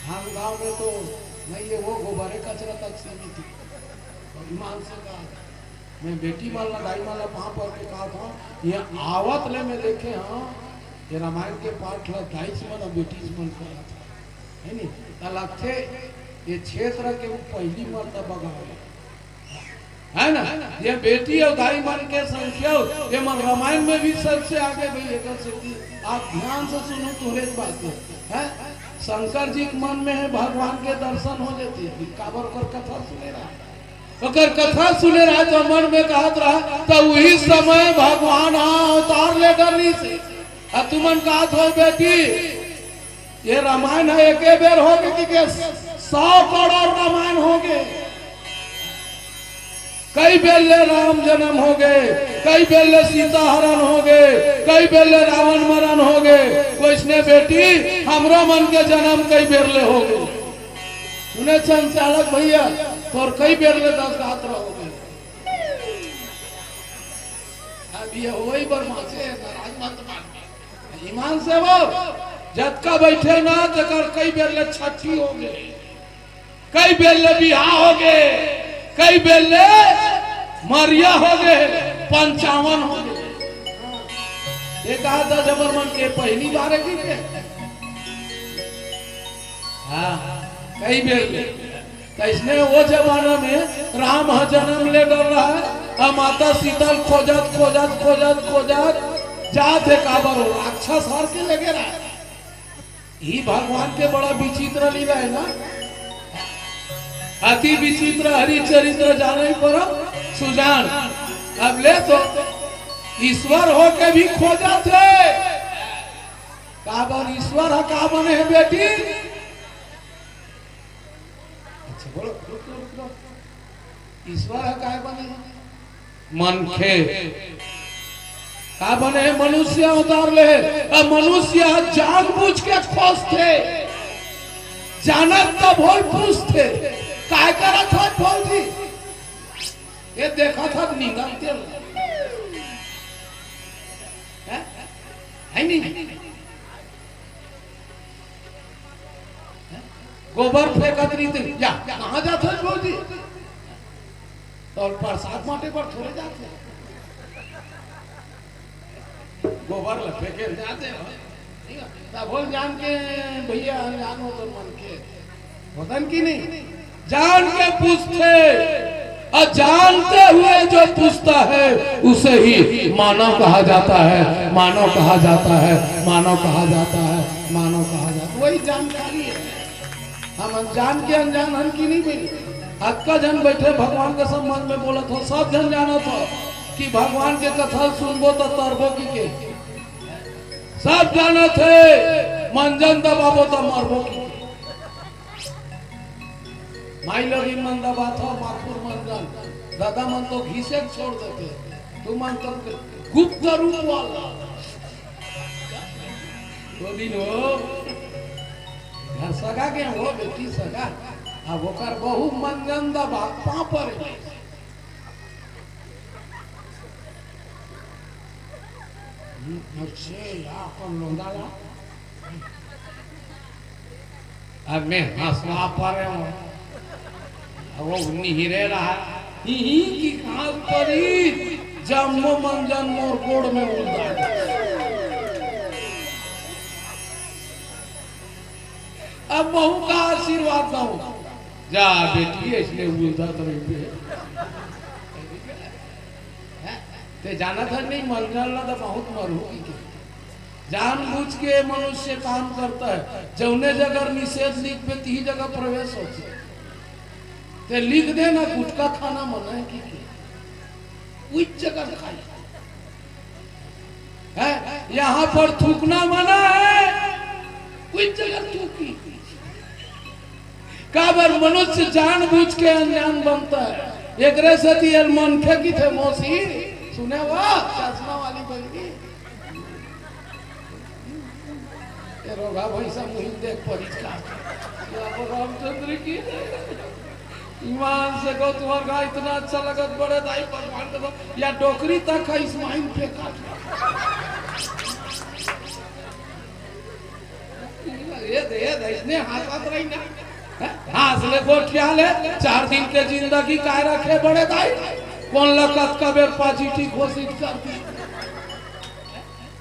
हम गांव में तो नहीं हे, वो गोबरे कचरा तक सीमित हे। और ईमान से कहा, मैं बेटी मन ला, दाई मन ला पाँव पर के कहा था, ये आवत ले मैं देखे हाँ, ये रामायण के पाठ ला दाईस मन अउ बेटीस मन करत हे, हे नी? त लगथे ये क्षेत्र के वो पहली मर्तबा गाँव हे। है ना? ये बेटी अउ दाई मन के संख्या, ये मन रामायण में भी सबसे आगे भाई। एकर सेती आप ध्यान से सुनो, तुहरे बात हे। शंकर जी के मन में हे भगवान के दर्शन हो जाती है, काबर ओकर कथा सुने रहा, ओकर कथा सुने रहा तो मन में कहत रहा, तो वही समय भगवान हाँ अवतार ले डरिस हे। अब तुमन कहत हो बेटी, ये रामायण हे, एके बेर होगे कि के सौ करोड़ रामायण होगे। कई बेर ले राम जन्म होगे, कई बेर ले सीता हरण होगे, कई बेर ले रावण मरण होगे। वइसने बेटी, हमरो मन के जन्म कई बेर ले होगे। सुने संचालक भैया, तोर कई बेर ले दस गात रहोगे। अब ये होई बर माचे, नाराज मत मान। ईमान से वो जतका बैठे ना, तेकर कई बेर ले छठी होगे, कई बेर ले बिहाव होगे, कई बेर ले मरिया होगे, पंचावन होगे। ये कहा था जबर मन के पहली बार हे कि के? हाँ, कई बेर ले। त इसने वो जमाना में राम ह जन्म ले डर रहा है, अउ माता सीता ल खोजत, खोजत, खोजत, खोजत जात हे, काबर वो राक्षस हर के लगे रहा है। ही भगवान के बड़ा विचित्र लीला हे ना। अति विचित्र हरि चरित्र, जानै परम सुजान। अब ले तो ईश्वर होके भी खोजत हे, काबर ईश्वर ह का बने हे बेटी? अच्छा, बोलो, रुक लो, रुक लो। ईश्वर ह काय बने? मनखे। का बने हे? मनुष्य अवतार ले हे। अब मनुष्य ह जानबूझ के खोजथे, जानत तब होय पूछथे, काय करत हस भौजी? ये देखत हस निंदत तेल हे, हे नहीं? गोबर फेंकत रहिथे, या, कहाँ जात हस भौजी? तो प्रसाद बांटे बर थोड़े जात हे। गोबर ल फेंके जात हे। तब बोल जान के भैया अनजान हो तो मन के। होतन कि नहीं? जान के पूछथे, अउ जानते हुए जो पूछता है, उसे ही मानव कहा जाता है, मानव कहा जाता है, मानव कहा जाता है, मानव कहा जाता है। वही जानकारी हे। हम अनजान के अनजान हन कि नहीं भाई? अतका झन बैठे भगवान के संबंध में बोलत हो, सब झन जानत हो कि भगवान के कथा सुनबो त तरबो कि के? सब जानत हे, मंजन दबाबो त मरबो कि के? माई लोगिन मन दबाथव माखुर मंजन, दादा मन तो घिसे के छोड़ देथे, तुमन तो गुप्त रूप वाला। वो दिन हो, घर सगा के हो, बेटी सगा, अब ओकर बहू मंजन दबा पाँव परे। हम्म, अच्छे, या अपन लोंदा ला। अब मैं हंसवा परे हूँ। अब वो निहिरे रहा। ही ही की काल परी, जम्मो मंजन मोर गोड़ में उलदा। अब महू का आशीर्वाद दऊ। जा बेटी, इसने उलदा तो नहीं पे। हैं? ते जानत हस नहीं, मंजन ला तो बहुत मरहू की के। जानबूझ के मनुष्य काम करता है, जौने जगह निषेध लिख पे, तिही जगह प्रवेश होथे। ते लिख दे ना, गुटखा खाना मना है कि के? उस जगह खाई। हैं? यहाँ पर थूकना मना है, उस जगह थूकी। काबर मनुष्य जानबूझ के अनजान बनता है। एकरे सेती एल मनखे किथे मौसी, सुने वा, चश्मा वाली बहिनी। ए रोगा भैंसा मुहिम देख परिच का। या वो रामचंद्र की। ईमान से कहो, तुम्हार गाय इतना अच्छा लगत, बड़े दाई भगवान का तो, या डोकरी तक है इस्माइल पे काट। ये दे, ये दे, इसने हाथ हाथ रही ना। हैं? हंस ले, गोठिया ले, चार दिन के जिंदगी काय रखे बड़े दाई? कौन लकत का बेर पॉजिटिव घोषित कर दी?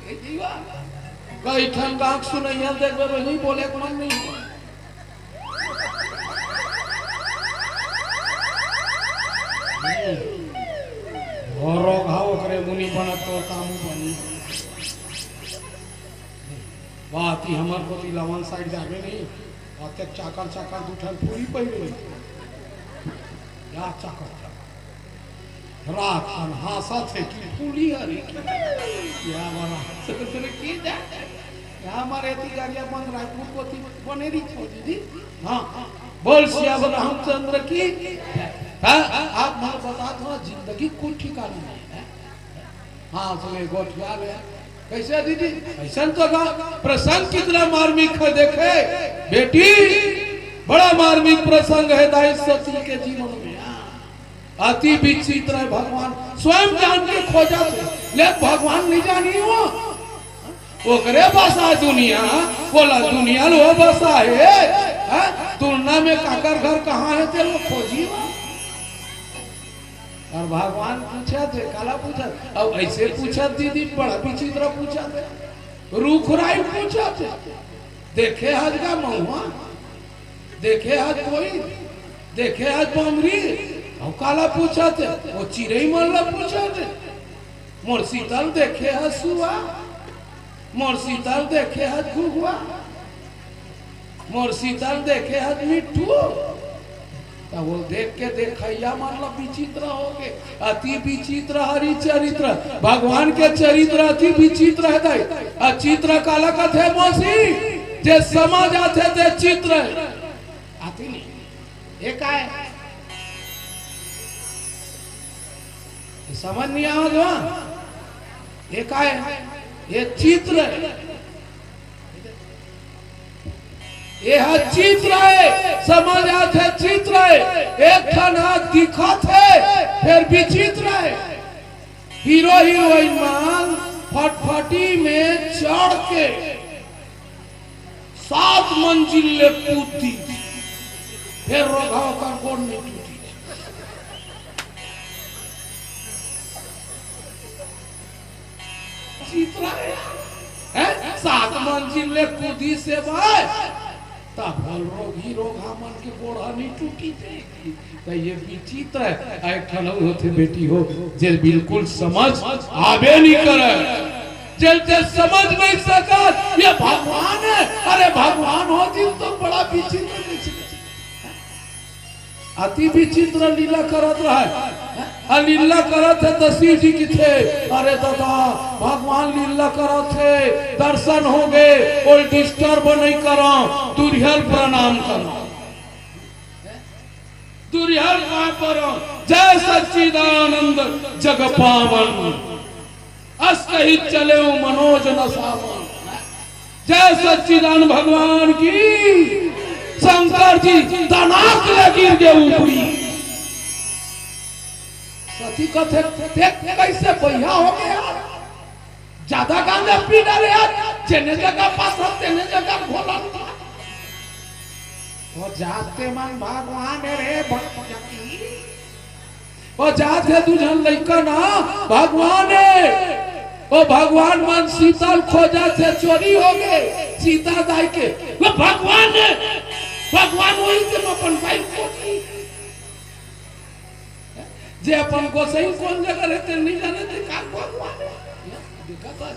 ये जीवा। कई ठन गाँव सुनैया देखबे, नहीं बोले के मन नहीं। और रोगहा ओकरे मुनि बनत तो तामू बनी। बात ही हमर कोती लवन साइड जाबे नहीं। बात एक चाकर चाकर दू ठन पूरी पहिरे। या चाकर चाकर। रात हन हाँसत हे कि फूली हरे कि। या बड़ा ससुर की जा। या हमारे एती गाड़िया बंद रायपुर कोती बने रही थो दीदी। हाँ, बोल सियावर रामचंद्र की। हाँ, आप मैं बता दो, जिंदगी कोई ठिकाना नहीं है। हाँ, सुने गोठिया ले। कैसे दीदी? ऐसा तो का प्रसंग कितना मार्मिक है देखे। बेटी, बड़ा मार्मिक प्रसंग है दाई सती के जीवन में। अति विचित्र है भगवान। स्वयं जान के खोजा थे, ले भगवान नहीं जानी हो। ओकरे बसा दुनिया, बोला दुनिया लो बसा है। हाँ? तुलना में काकर घर कहाँ है तेरे खोजी हो। और भगवान पूछत हे, काला पूछत? अब ऐसे पूछत दीदी, बड़ा विचित्र पूछत हे। रुख राई पूछत हे, देखे हज का महुआ, देखे हज कोई, देखे हज बमरी, और काला पूछत हे? वो चिरई मन ला पूछत हे। मोर शीतल देखे हज सुआ, मोर शीतल देखे हज घुघुआ, मोर शीतल देखे हज मिट्ठू। त वो देख के देखैया मन ल विचित्र हो गे। अति विचित्र हरि चरित्र, भगवान के चरित्र अति विचित्र है दाई। अ चित्र काला कथे मौसी, जे समझ आथे ते चित्र है। आती नहीं। ये का है? ये समझ नहीं आवत हो? ये का है? ये चित्र है। ये ह चित्र है, समझ आथे चित्र है। एक ठन ह दिखत है, फिर विचित्र है। हीरो हीरोइन मन फटफटी में चढ़ के सात मंजिल ले कूद दी, फिर रोगहा ओकर गोड़ नहीं टूटी। चित्र है, हैं? सात मंजिल ले कूदी से भाई, तब हल रोगी रोगहा मन के गोड़ ह नहीं टूटी थे। त ये विचित्र है। आ एक ठन अउ होथे बेटी हो, जे बिल्कुल समझ आबे नहीं करे, जे ते समझ नहीं सकत, ये भगवान है। अरे भगवान होतिस तो बड़ा विचित्र नहीं। अति विचित्र लीला करत रहय। आ लीला करत हे त शिव जी किथे, अरे दादा, भगवान लीला करत हे, दर्शन हो गे, कोई disturb नहीं करा, दुरिहल प्रणाम करा। दुरिहल पाँव परंव, जय सच्चिदानंद जग पावन। अस कहि चलेव मनोज न सावन। जय सच्चिदानंद भगवान की। शंकर जी तनाक ले गिर गे ऊपरी। सती कथे, "देख कैसे बइहा हो गे यार, ज्यादा गांजा पी डारे यार, जेने जगह पास हो, तेने जगह घोलन।" वो जाते मन भगवान रे भगवती। वो जात हे दू झन लइका ना, भगवान हे। वो भगवान मन सीता ल खोजत हे, चोरी हो गे सीता दाई के। वो भगवान हे, भगवान वही से अपन भाई खोजी। जे अपन गोसाई कोन जगह रहते नहीं जाने थे, का भगवान हे? देखा था?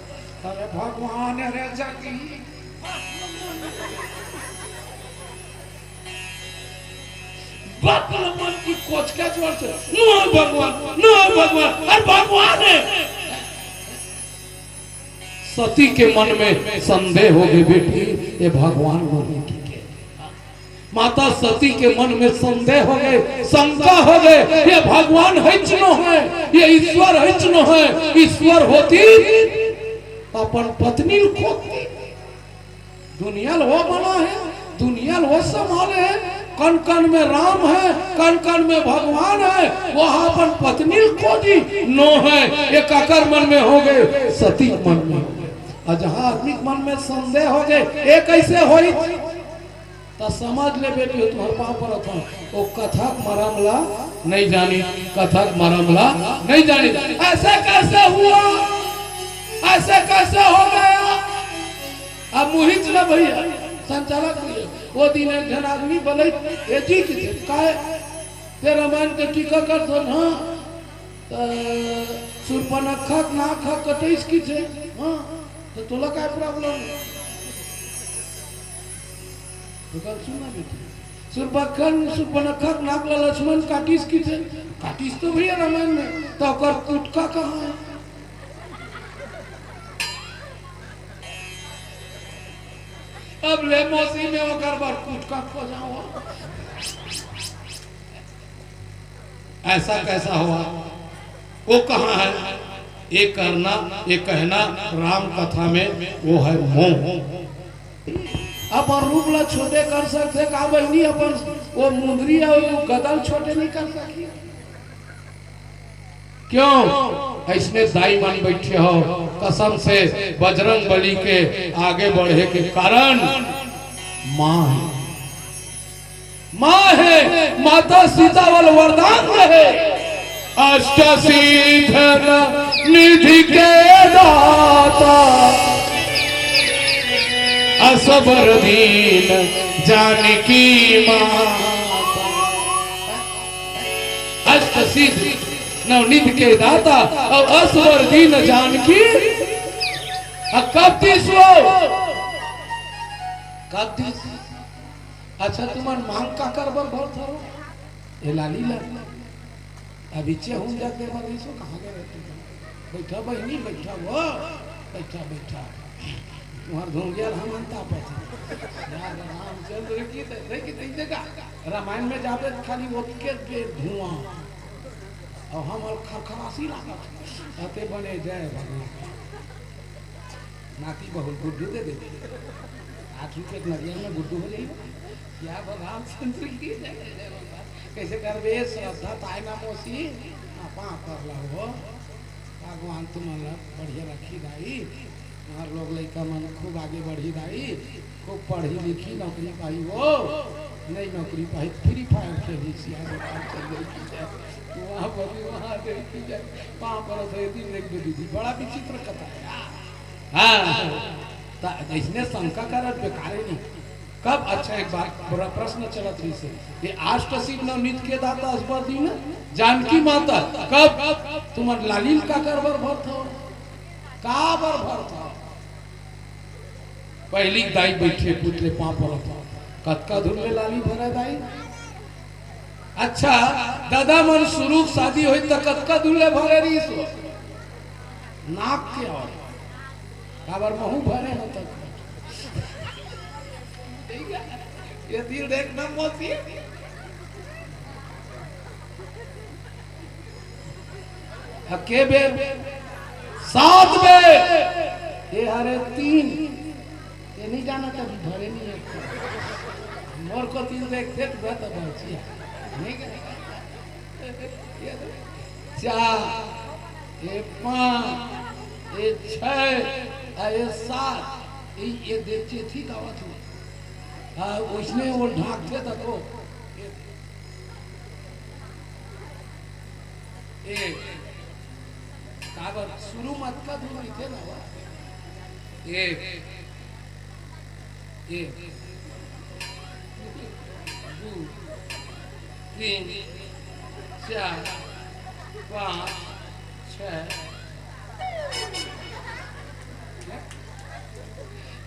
अरे भगवान रे जाकी। बाप मन की कोचका जोर से, "नो भगवान, नो भगवान, अरे भगवान हे।" सती के मन में संदेह हो गे, "बेटी, ये भगवान नो हे कि के?" माता सती के मन में संदेह हो गे, शंका हो गे, "ये भगवान हेच नो हे, ये ईश्वर हेच नो हे, ईश्वर होतिस त अपन पत्नी ल खोजतिस।" दुनिया ल वो बना हे, दुनिया ल वो संभाले हे, कन कन में राम हे, कन कन में भगवान हे, वो अपन पत्नी ल खोजी नो हे, ये काकर मन में हो गे, सती के मन में। अउ जहाँ आदमी के मन में संदेह हो गे, ये कैसे होई? त समझ ले बेटी हो, तुम्हर पाँव परत हँव, वो कथा के मरम ला नहीं जानी, कथा के मरम ला नहीं जानी। ऐसे कैसे हुआ? ऐसे कैसे हो गया? भैया, संचालक भैया, वो दिन एक झन आदमी बोले, "ए जी," किथे, "काय? ते रामायण के टीका कर दो ना, त सुर्पनखा के नाक ह कटइस," किथे। "हाँ, त तोला काय problem?" तो कल सुनना बेटी, "सुर्पखन, सुर्पनखा के नाक ला लक्ष्मण काटिस," किथे। "काटिस तो भैया रामायण में, त ओकर कुटका कहाँ है?" अब ले मौसी में ओकर बर कुटका खोजाओ। ऐसा कैसा हुआ? वो कहाँ है? ये करना, ये कहना राम कथा में वो है मोह। अपन रूप ला छोटे कर सकथे का बहिनी? अपन वो मुंदरी अउ गदल छोटे नहीं कर सकी? क्यों अइसने दाई मन बइठे हो? कसम से बजरंग बली के आगे बढ़े के कारण माँ है। माँ है, माता सीता वाला वरदान है। अष्ट सिद्ध निधि के दाता, असबर दीन जानकी माँ। अष्ट सिद्ध नवनीत के दाता अउ असबर दीन जानकी। अ कब दिस वो? कब दिस? अच्छा, तुमन मांग काकर बर भरथव? ए लाली ला। अभी चेहुन जाके मर गई सो, कहाँ गए रहते हो? बैठा बहिनी, बैठा वो, बैठा, बैठा। तुम्हार धुंगिया हम अंता पर। यार रामचंद्र की तो, देखी, देखी, देखा। रामायण में जाबे त खाली ओतके बे धुआं। अउ हमर खरखरासी लागत। अते बने जय भगवान। नाती बहुल गुड्डू दे दे। आठ रुपये के नरियर में गुड्डू हो जाइए। या भगवान रामचंद्र की जय, जय भगवान। कैसे करबे श्रद्धा ताय ना मोसी? हाँ, पाँव कर ला हो। भगवान तुमन ला बढ़िया रखी दाई। हमार लोग लइका मन खूब आगे बढ़ी दाई। खूब पढ़ी लिखी, नौकरी पाई वो, नहीं नौकरी पाई, Free Fire खेली, सिया दुकान चल गई की जाए, वहाँ बनी, वहाँ गई की जाए, वहाँ पर थे दिन देख दे दीदी, बड़ा विचित्र कथा है। हाँ, त इसने शंका करत बेकारे नहीं। कब, अच्छा, एक बात, बड़ा प्रश्न चलत रही से, ये अष्ट सिद्ध नवनीत के दाता असबर दीन जानकी माता, कब तुमन लालील काकर बर भरत हो? का बर भरत हो? पहिली दाई बइठे पुतले पाँव परत। कतका धुन ले लाली भरे दाई? अच्छा, दादा मन सुरू शादी होई त कतका धुन ले भरे रहिस हो? नाक के और। काबर महू भरे हो तक। ठीक है? ये दिल देखना मौसी। अ के बेर? सात बेर। ये हरे तीन। ये नहीं जाना कभी भरे नहीं है। मोर को तीन देख देख बता बचिया। नहीं क्या? ये तो चार, ये पाँच, ये छह, अ ये सात। ये, ये देख चेथी गावत हो। हाँ, उसने वो ढाक दे तको। ये ए, काबर सुरू म अतका दूर रहिथे ना वो। ए, ए, दू, तीन, चार, पाँच, छह।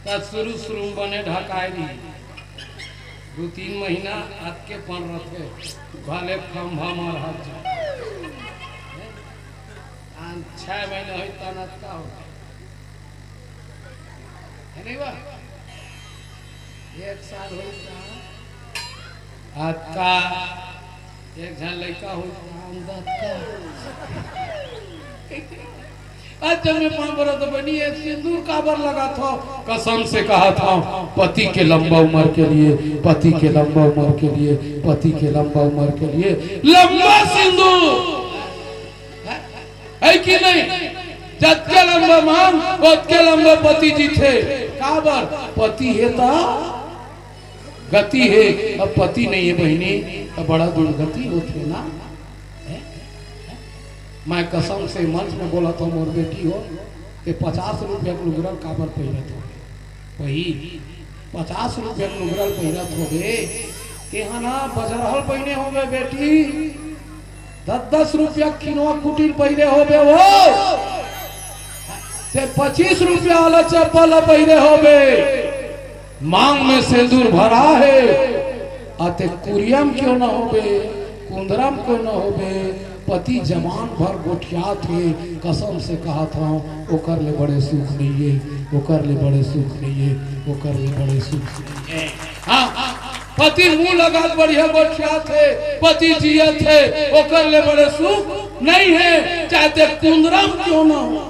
त सुरू सुरू म बने ढकाय रही। दू तीन महीना अतके पन रथे, भले खंभा म रहत जा। आन छह महीना होई तन अतका हो। है नहीं बा? एक साल होई तन अतका, एक झन लइका होई तन अतका। आज जब मैं पाँव परत हो बहिनी, एक सिंदूर काबर लगाथव? कसम से कहत हंव, पति के लंबा उमर के लिए, पति के लंबा उमर के लिए, पति के लंबा उमर के लिए लंबा सिंदूर। है कि नहीं? जतके लंबा मांग, ओतके लंबा पति जीथे। काबर? पति हे त गति हे, अब पति नहीं है बहिनी, त बड़ा दुर्गति होथे ना। हैं? मैं कसम से मंच में बोलत हंव, मोर बेटी हो, ते पचास रुपया के लुगरा काबर पहिरत हो? वही पचास रुपया के लुगरा ल पहिरत होबे, तेहा ना बजरहल पहिने होबे बेटी, दस दस रुपया के किनवा कुटी ल पहिरे होबे वो। ते पच्चीस रुपया वाला चप्पल ल पहिरे होबे। मांग में सिंदूर भरा हे, अते कुरिया म क्यों ना होबे, कुंदरा म क्यों ना होबे, पति जबान भर गोठियात हे, कसम से कहत हंव, ओकर ले बड़े सुख नइये, ओकर ले बड़े सुख नइये, ओकर ले बड़े सुख नइये। हाँ, पति मुंह लगात बढ़िया गोठियात हे, पति जियत हे, ओकर ले बड़े सुख नइ हे, चाहे ते कुंदरा म क्यों ना हो।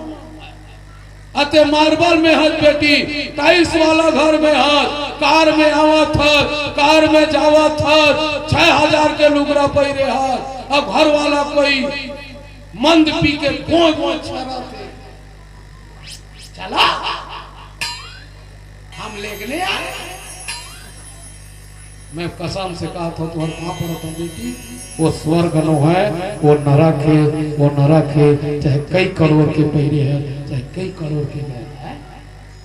अते मार्बल में हस बेटी, टाइल्स वाला घर में हस, कार में आवत हस, कार में जावत हस, छह हजार के लुगरा पहिरे हस, अब घर वाला कोई मंद पी के गोय गोय छरत हे। चला, हम लेगने आए। मैं कसम से कहत हंव, तुंहर पांव परत हंव बेटी, वो स्वर्ग नो हे, वो नरक हे, वो नरक हे, चाहे कई करोड़ के पहिरे हे, चाहे कई करोड़ के गहना हे।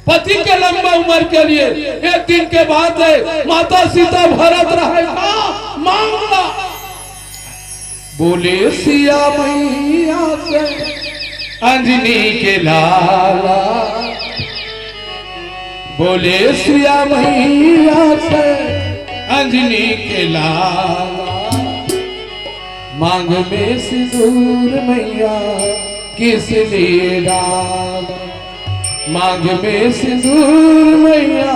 पति के लंबा उमर के लिए एक दिन के बात हे, माता सीता भरत रहे का मांग ला। बोले सिया मैया से अंजनी के लाला, बोले सिया मैया से अंजनी के लाला, मांग में सिंदूर मैया किस लिए डाला, मांग में सिंदूर मैया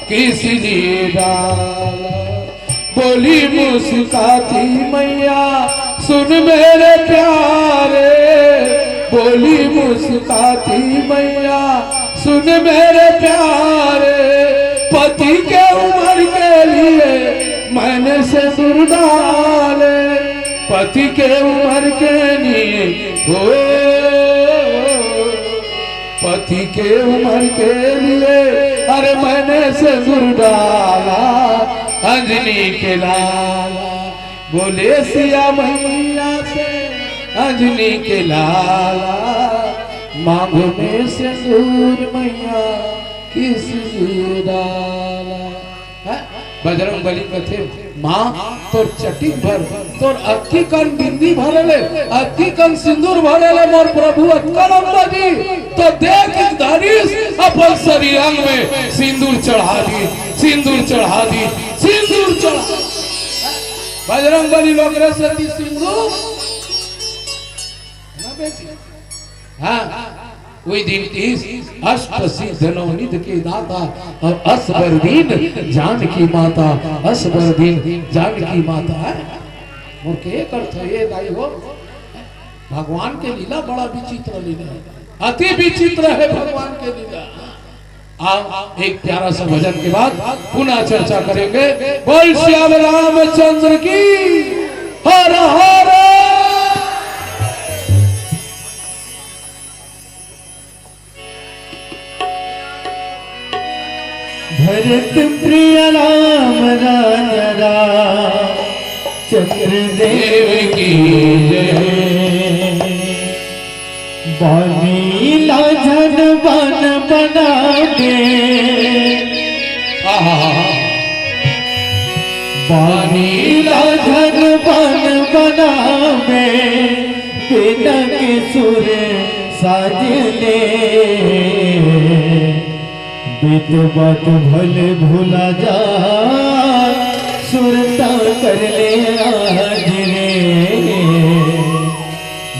किस लिए डाला। बोली मुस्काती मैया सुन मेरे प्यारे, बोली मुस्काती मैया सुन मेरे प्यारे, पति के उमर के लिए मैंने सिंदूर डाले, पति के उमर के लिए हो, पति के उमर के लिए, अरे मैंने सिंदूर डाला अंजनी के लाला। बोले सिया मैया से अंजनी के लाला, मांग में सिंदूर मैया किस लिए डाला। हैं? बजरंग बली कथे, माँ, तोर चटिक भर, तोर अतकी कन बिंदी भरे ले, अतकी कन सिंदूर भरे ले, मोर प्रभु अतका लंबा जी, तो देख धरिस अपन शरीर अंग में सिंदूर चढ़ा दी, सिंदूर चढ़ा दी, सिंदूर चढ़ा। बजरंग बली लोग रे सती सिंदूर, ना बेटी? हाँ, वही दिन की अष्ट सिद्ध नवनिध के दाता और असबर दीन जानकी माता, असबर दीन जानकी माता है। मोर के एक अर्थ है ये दाई हो, भगवान के लीला बड़ा विचित्र लीला है, अति विचित्र है भगवान के लीला। आप एक प्यारा सा भजन के बाद पुनः चर्चा करेंगे। बोल श्याम रामचंद्र की, हर हर। भरत प्रिय राम राजा राम चंद्र देव की जय। बानी ला झन बन बना दे। आहा। बानी ला झन बन बना दे। बिना के सुर साज ले। बीत बात भले भुला जा, सुरता कर ले आज रे।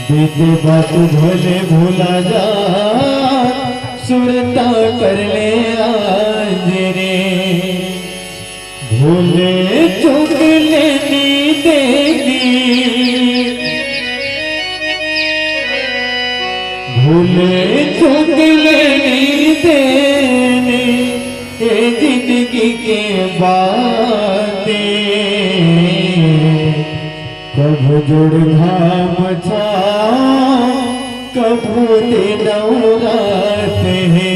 बीत बात भले भुला जा, सुरता कर ले आज रे। भूले चूक लेनी देनी, भूले चूक लेनी देनी, ये जिंदगी के बातें। कभू जुड़ घाम छाँव, कभू दिन रात हे।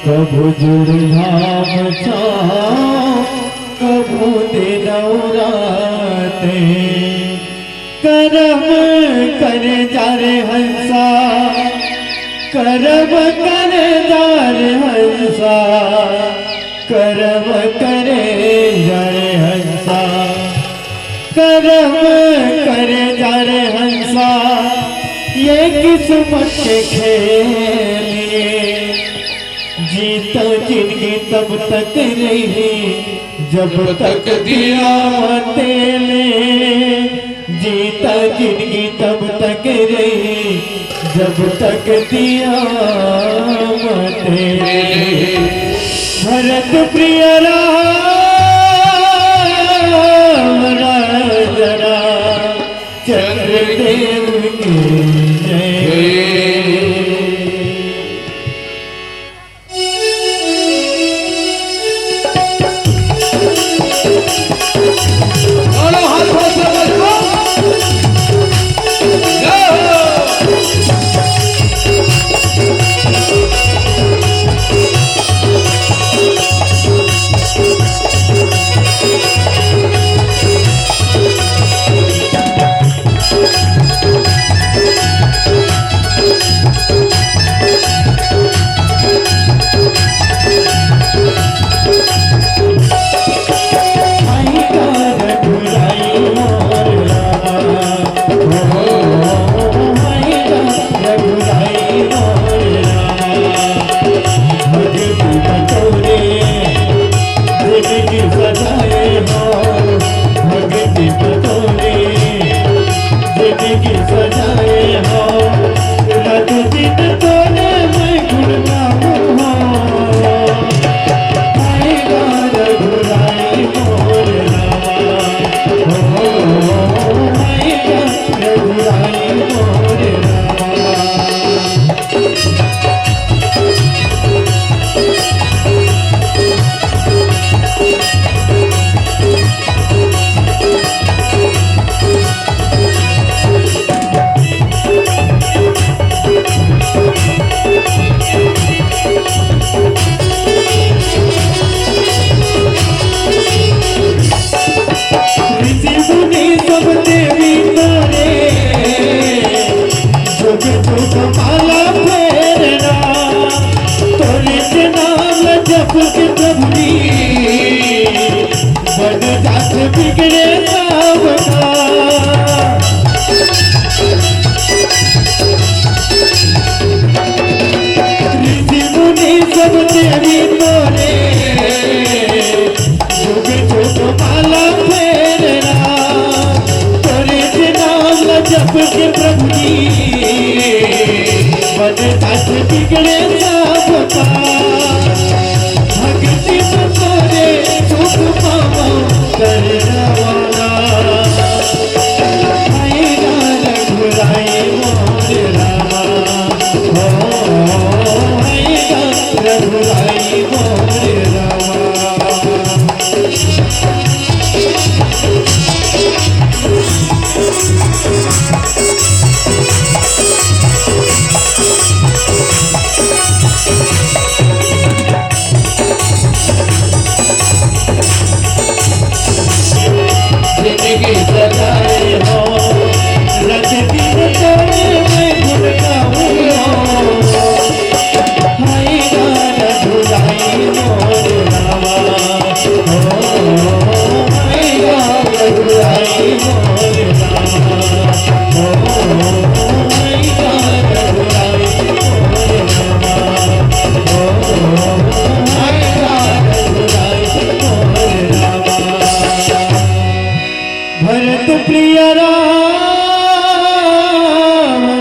कभू जुड़ घाम छाँव, कभू दिन रात हे। करम कर जा रे हंसा, करम करे जा रे हंसा, करम करे जा रे हंसा, करम करे जा रे हंसा, ये किस्मत के खेल ये। जीता जिंदगी तब तक रही, जब तक दिया तेले। जीता जिंदगी तब तक रही, जब तक दिया तेले। भरत प्रिय राम राज राम चंद्रदेव की जय। ऋषि मुनि सब देवी तोरे, जुग जुग माला फेरना, तोरे के नाम जप के प्रभु जी, बन जात बिगड़े सबका। ऋषि मुनि सब देवी तोरे, जुग जुग माला फेरना, तोरे के नाम जप के प्रभु जी, बन जात बिगड़े सबका। भक्ति में तोरे सुख पावा करना वाला। आएगा रघुराई मोर रामा, हो, आएगा रघुराई मोर रामा। जिंदगी सजाए हो, रज दिन तोरे मैं गुण गाऊं। हाय गाना भुलाई मोर रामा, ओ, हाय गाना भुलाई मोर रामा, ओ, हाय गाना भुलाई मोर रामा, ओ, हाय गाना भुलाई मोर रामा। भरत प्रिय राम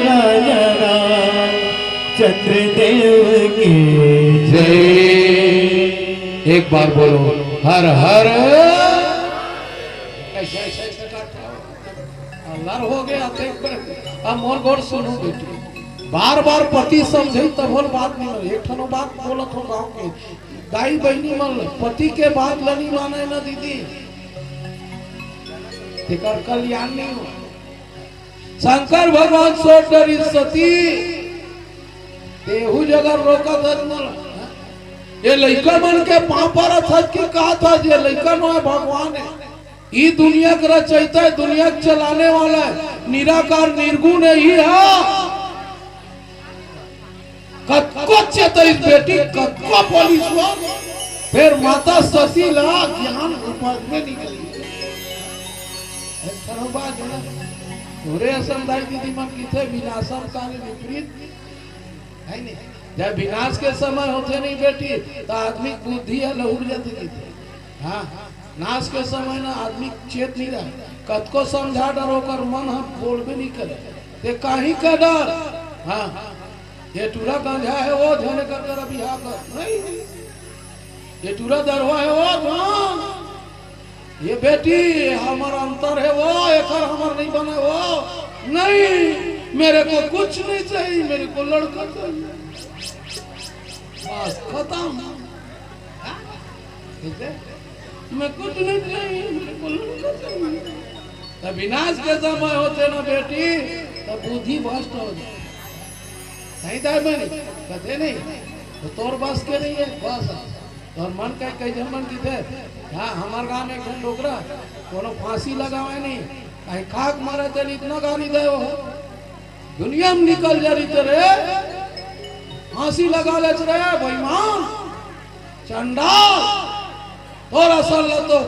राजा राम चंद्रदेव की जय। एक बार बोलो, हर हर। लर हो गया, देख कर। अब मोर गोठ सुनू बेटी, बार बार पति समझे तब होल बात नहीं माने। एक ठनो बात बोलत हो गाँव के, दाई बहिनी मन, पति के बात ल नहीं माने ना दीदी, तेकर कल्याण नहीं हो। शंकर भगवान सोच डरिस सती, तेहू जगह रोकत हस मोला। ये लइका मन के पाँव परत हस कि कहत हस, ये लइका नोहे, भगवान हे। ई दुनिया के रचयिता हे, दुनिया के चलाने वाला हे, निराकार निर्गुण हे, ही हा। कतको चेतइस बेटी, कतको बोलिस वो, फेर माता सती ला ज्ञान उपज में नइ आइस। एक ठन बात हे ना, तोरे असन दाई दीदी मन कहिथे, "विनाशम काले विपरीत," हे नहीं? जब विनाश के समय होथे नहीं बेटी, त आदमी के बुद्धि ह लहुर जाथे कहिथे। हाँ, नाश के समय ना आदमी चेत नइ रहय, कतको समझा डर, ओकर मन ह बोलबे नइ करय। ते काहीं कर डर, हाँ, ये टूरा गंजा हे, वो झने कर कर बिहा कर। नहीं, ये टूरा दरुहा हे, वो झन। ये बेटी, हमर अंतर हे वो, एकर हमर नइ बने वो। नहीं, मेरे को कुछ नहीं चाहिए, मेरे को लड़का चाहिए। बस, खतम। हाँ? ठीक हे? मैं कुछ नहीं चाहिए, मेरे को लड़का चाहिए। त विनाश के समय होथे ना बेटी, त बुद्धि भ्रष्ट हो जाय। सही दाई बहिनी, कथे नहीं, त तोर बस के नइ हे, बस। तोर मन के कई झन मन कहिथे, हाँ, हमर गाँव में एक झन डोकरा, कोनो फांसी लगावय नहीं, काहीं खाके मरय तेला अतना गारी दय वो, दुनिया में निकल जा रहिथे रे, फांसी लगा लेथे रे, बेईमान, चंडाल, तोर असन ला तो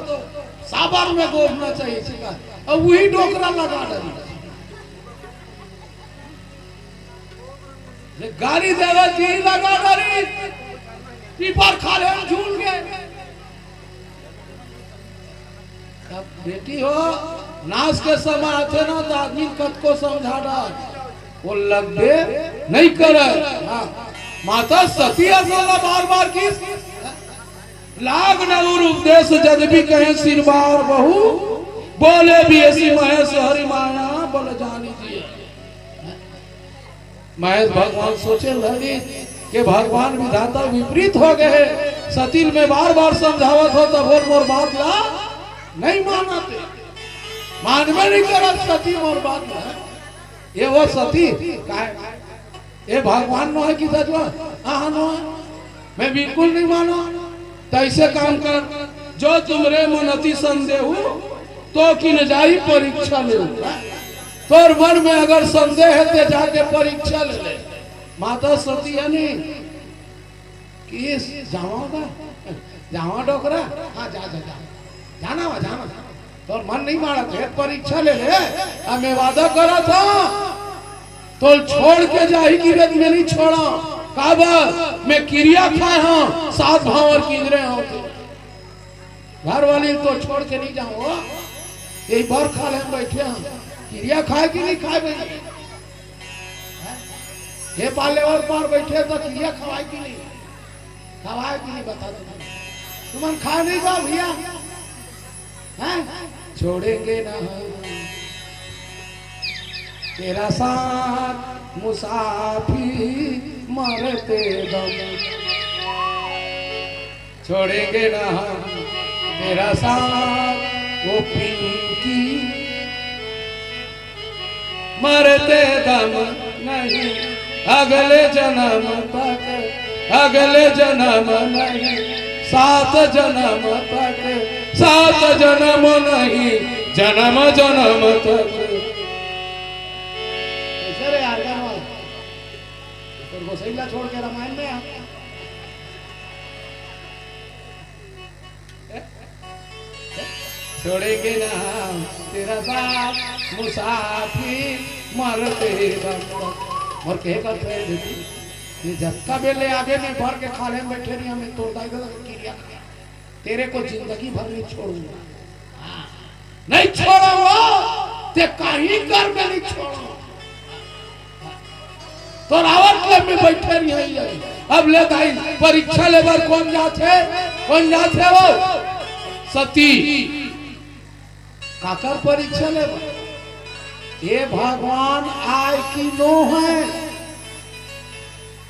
साबर में गोठना चाहिए, ठीक हे? अब उही डोकरा लगा डरिस। ले गारी देवत ही लगा डरिस, पीपर खाल्हे में झूल गे। अब बेटी हो, नाश के समय आथे ना, त आदमी कतको समझा डर, वो लगबे नइ करय। हाँ, माता सती ह ओला बार बार कहिस, लाग न उर उपदेश जदपि कहें सिरबार बहु, बोले बियसी महेश हरि माया बल जानी जिय। महेश भगवान सोचे लगिस के भगवान विधाता विपरीत हो गे हे, सती ल मैं बार बार समझावत हों, तभो ले मोर बात ला नइ मानत हे, मानबे नइ करत सती मोर बात ला। ये वो सती काय, ये भगवान नोहय कि सचवा? हाँ, हाँ, नोहय। मैं बिल्कुल नइ मानों। त अइसे काम कर, जो तुमरे मन अति संदेहु, तो किन जाई परीक्षा लेहु। तोर मन में अगर संदेह हे, ते जाके परीक्षा ले ले। माता सती हे नहीं, कहिस जावँव गा, जावँव डोकरा, हाँ, जा, जा, जा, जाना वा, जाना। तोर मन नइ मानत हे, परीक्षा ले ले। अब मैं वादा करत हों, तोला छोड़ के जाही कि रे, मैं नइ छोड़ँव। काबर? मैं किरिया खाय हों, सात भांवर किंजरे हों। घर वाली ल तो छोड़ के नइ जावँव, यही बर खाल्हे में बइठे हों। किरिया खाय कि नइ खाय बहिनी? ये पाले अउ पार बइठे त किरिया खवाय कि नइ? खवाय कि नइ, बता दो। तुमन खाय नइ जाव भइया? हैं? छोड़ेंगे ना हम तेरा साथ मुसाफिर मरते दम। छोड़ेंगे ना हम तेरा साथ, वो पिंकी, मरते दम नहीं अगले जन्म तक, अगले जन्म नहीं, सात जन्म तक, सात जन्म नहीं, जन्म जन्म तक। कैसे रे यार, गाना वाला? तोर गोसइला छोड़ के रामायण में आ। छोड़ेंगे ना हम तेरा साथ मुसाफिर मरते दम तक। मोर कहे का अर्थ हे बेटी, ये जतका बेर ले आबे मैं बर के खाल्हे में बइठे रही, मैं तोर दाई ददा के किरिया खाय, तेरे को जिंदगी भर नहीं छोड़ूंगा। हाँ। नइ छोड़ँव, ते काहीं कर, मैं नइ छोड़ँव। तोर आवत ले मैं बइठे रहिहँव। अब ले दाई, परीक्षा ले बर कोन जाथे? कोन जाथे वो? सती। काकर परीक्षा ले बर? ये भगवान आय कि नोहय?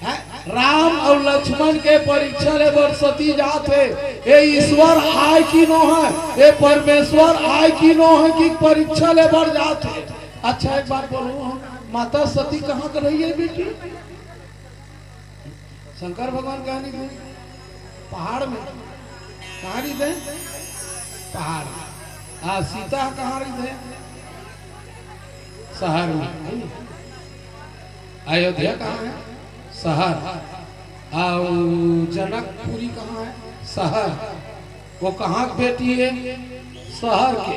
हैं? राम अउ लक्ष्मण के परीक्षा ले बर सती जात हे। ये ईश्वर आय कि नोहय, ये परमेश्वर आय कि नोहय कि परीक्षा ले बर जात हे। अच्छा, एक बात बोलहूँ, माता सती कहाँ के रहिस बेटी? शंकर भगवान कहाँ रहिस? पहाड़ में। कहाँ रहिस? पहाड़ में। आ सीता कहाँ रहिस? शहर में, हे नहीं? अयोध्या कहाँ हे? शहर। अउ जनकपुरी कहाँ है? शहर। वो कहाँ के बेटी है? शहर के।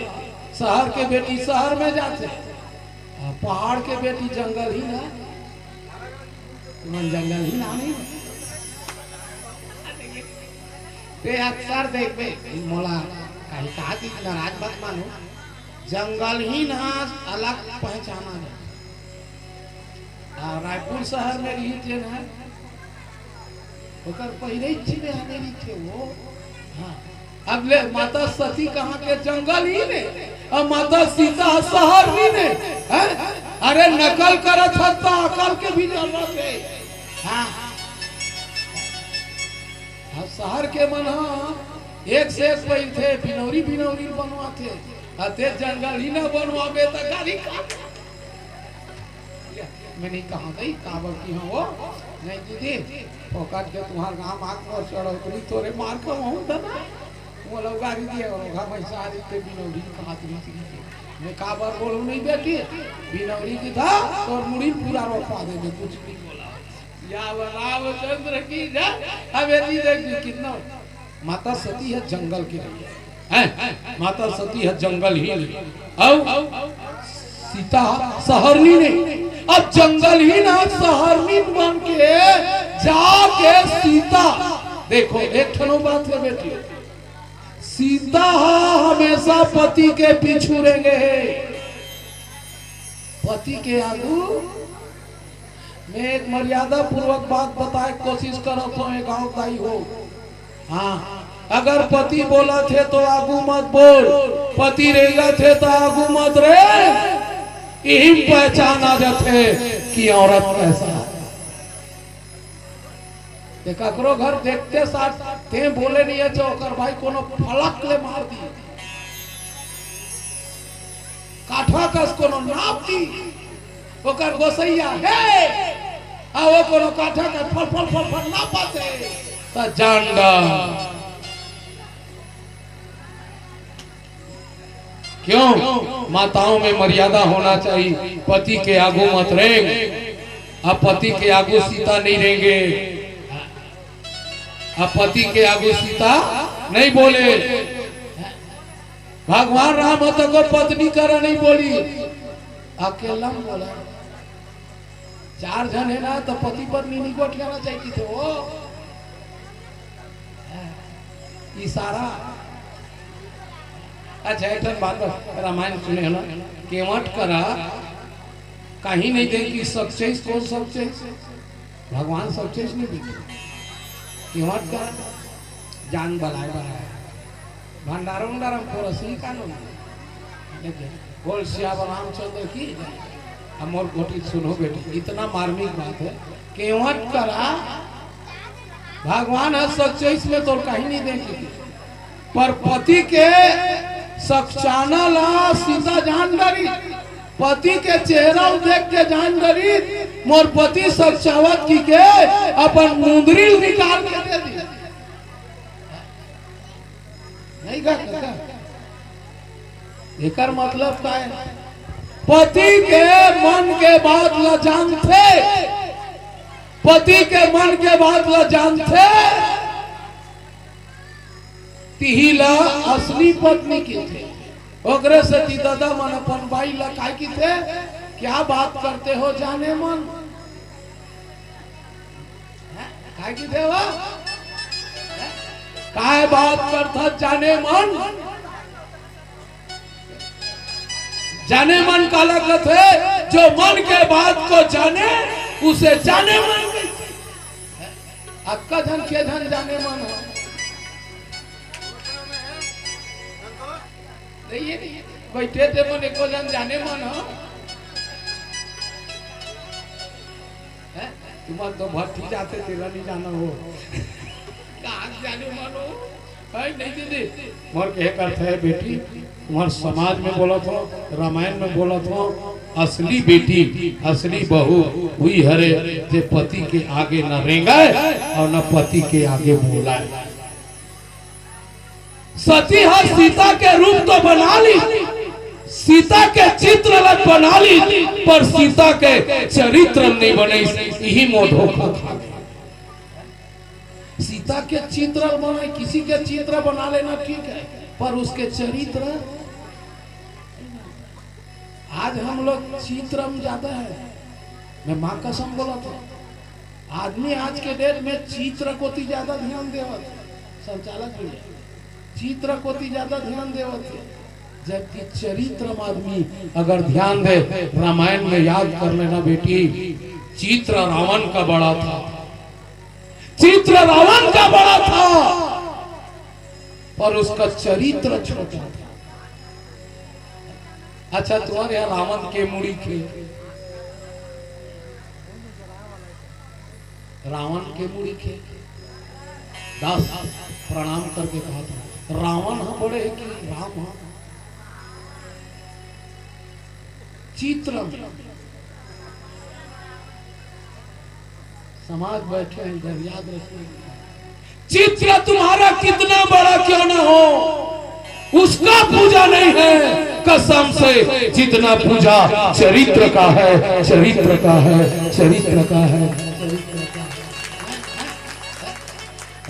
शहर के बेटी शहर में जाथे, अउ पहाड़ के बेटी जंगल ही ना। तुमन जंगल ही ना नहीं। ते अक्सर देखबे, मोला कहीं कहा कि नाराज मत मानो, जंगल ही ना अलग पहचाना जाथे। आ, रायपुर शहर में रही जेन है, ओकर पहिरे ही छिपे हमें रखे वो। हाँ। अब ले, माता सती कहाँ के? जंगल ही में। अब माता सीता शहर ही में, हैं? अरे, नकल करत हस त अकल के भी जरूरत है। हाँ। अब शहर के मन ह एक से एक पहिरथे, बिनौरी बिनौरी बनवाथे। अते जंगल ही ना बनवाबे त गाड़ी का? मैं नहीं कहा गई, काबर की हाँ वो? नहीं दीदी, फोकट के तुम्हार गांव आग मोर चढ़ोतरी तोरे मार के वहूं दादा। वो लोग गाड़ी दिए, वो घर में सारी ते बिनौरी कहा तुम। मैं काबर बोलूं नहीं बेटी, बिनौरी की था, तोर मुड़ी पूरा रोपा दे, मैं कुछ नहीं बोला। या वो रामचंद्र की जय। अब ये जी देखिए कितना माता सती है जंगल के लिए, हैं? माता सती है जंगल ही नहीं। अब सीता शहरनी नहीं, अब जंगल ही ना शहरनी बन के जाके सीता, देखो एक ठनो बात है बेटी, सीता हा हमेशा पति के पीछू रेंगे हे। पति के आगू मैं एक मर्यादा पूर्वक बात बताए के कोशिश करत हूँ, एक गाँव दाई हो। हाँ, अगर पति बोलत हे तो आगू मत बोल, पति रेंगत हे तो आगू मत रे। इही पहचान आ जाथे कि औरत कैसा है। ते ककरो घर देखते साथ ते बोले नहीं है, जो ओकर भाई कोनो फलक ले मार दी, काठा कस कोनो नाप दी, ओकर गोसैया हे, आ वो कोनो काठा का फल फल फल फल नापत हे, त जान डर। क्यों? माताओं में मर्यादा होना चाहिए। पति के आगू मत रेंग, अब पति के आगू सीता नहीं रेंगे, अब पति के आगू सीता नहीं बोले। भगवान राम ह तको पत्नी करा नहीं बोली, अकेला में बोला। चार झन हे ना, तो पति पत्नी नहीं गोठियाना चाहिए थे वो। इशारा। अच्छा, एक ठन बात बस, रामायण सुने हो ना, केवट करा कहीं नहीं दे कि सब चीज, कौन सब चीज? भगवान सब चीज नहीं देते। केवट का जान बलाए बलाए। भंडारा उंडारा में थोड़ा सी कानून। देखिए, बोल सियावर रामचंद्र की जय। अब मोर गोटी सुनो बेटी, इतना मार्मिक बात है। केवट करा भगवान ह सच्चे, इसमें तो कहीं नहीं देखी। पर पति के सच्चाना ला सीता जान डरी, पति के चेहरा देख के जान डरी, मोर पति सच्चावत की के अपन मुंदरी निकाल के दे दी। नहीं गा कका? एकर मतलब का है? पति के मन के बात ला जानथे, पति के मन के बात ला जानथे, तिही ला असली पत्नी किथे। ओकरे सेती दादा मन अपन बाई ला काय किथे? क्या बात करते हो जाने मन? काय किथे हो? काय बात करथस जाने मन? जाने मन काला कथे? जो मन के बात को जाने, उसे जाने मन कथे। अतका झन के झन जाने मन हो? नहीं, ये नहीं, बैठे ते मन एको झन जाने मन हो? हैं? तुमन तो भट्टी जाते, तेला नहीं जाना हो। कहाँ जाने मन हो? है नहीं दीदी? मोर कहे का अर्थ है बेटी, तुम्हार समाज में बोलत हो, रामायण में बोलत हो, असली बेटी, असली बहू हुई हरे, जे पति के आगे न रेंगाए और न पति के आगे बोलाए। सती ह सीता के रूप तो बना ली, सीता के चित्र ला बना ली, पर सीता के चरित्र नहीं बने, यही मोर धोखा खा गए। सीता के चित्र बनाए, किसी के चित्र बना लेना ठीक है, पर उसके चरित्र। आज हम लोग चित्र में ज्यादा है, मैं माँ कसम बोला था। आदमी आज के डेट में चित्र कोती ज्यादा ध्यान देवत हे, संचालक भैया, चित्र कोती ज्यादा ध्यान देवत हे, जबकि चरित्र में आदमी अगर ध्यान दे, रामायण में याद कर लेना बेटी, चित्र रावण का बड़ा था, चित्र रावण का बड़ा था, पर उसका चरित्र छोटा था। अच्छा, तुम्हारे यहाँ रावण के मुड़ी के, रावण के मुड़ी के दास प्रणाम करके कहा था, "रावण ह बड़े है कि राम ह?" चित्र समाज बैठे हैं इधर, याद रखिए, चित्र तुम्हारा कितना बड़ा क्यों ना हो, उसका पूजा नहीं है, कसम से, जितना पूजा चरित्र का है, चरित्र का है, चरित्र का है, चरित्र का है।